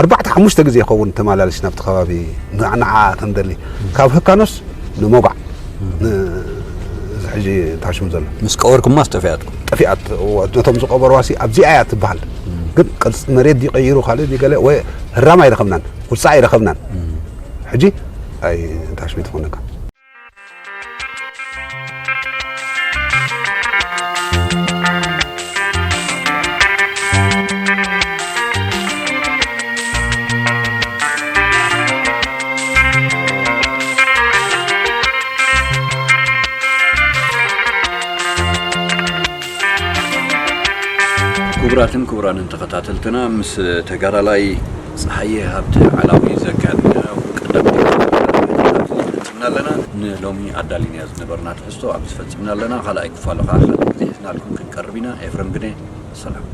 ኣርባዕተ ሓሙሽተ ግዜ ይኸውን ተመላልስ ናብቲ ከባቢ ንዓ ክንደሊ ካብ ህካኖስ ንመጓዕ እዚ ሕጂ ታሽሙ ዘሎ ምስ ቀበርኩማስ ጠፊኣትኩም ጠፊኣት ነቶም ዝቀበርዋ ሲ ኣብዚኣ እያ ትበሃል ግን ቅርፂ መሬት ድዩ ቀይሩ ካልእ ድዩ ገለ ወይ ህራም ኣይረኸብናን ውፃእ ኣይረኸብናን ሕጂ ኣይ ታሽሙ ትኾነካ ክቡራትን ክቡራንን ተኸታተልትና ምስ ተጋዳላይ ፀሃየ ሃብተ ዓላዊ ዘካየድናዮ ቀዳም ፈፂምና ኣለና ንሎሚ ኣዳሊናዮ ዝነበርና ትሕዝቶ ኣብዚ ፈፂምና ኣለና ካልኣይ ክፋሉ ከዓ ካልእ ግዜ ሒዝናልኩም ክንቀርብ ኢና ኤፍረም ግደ ሰላም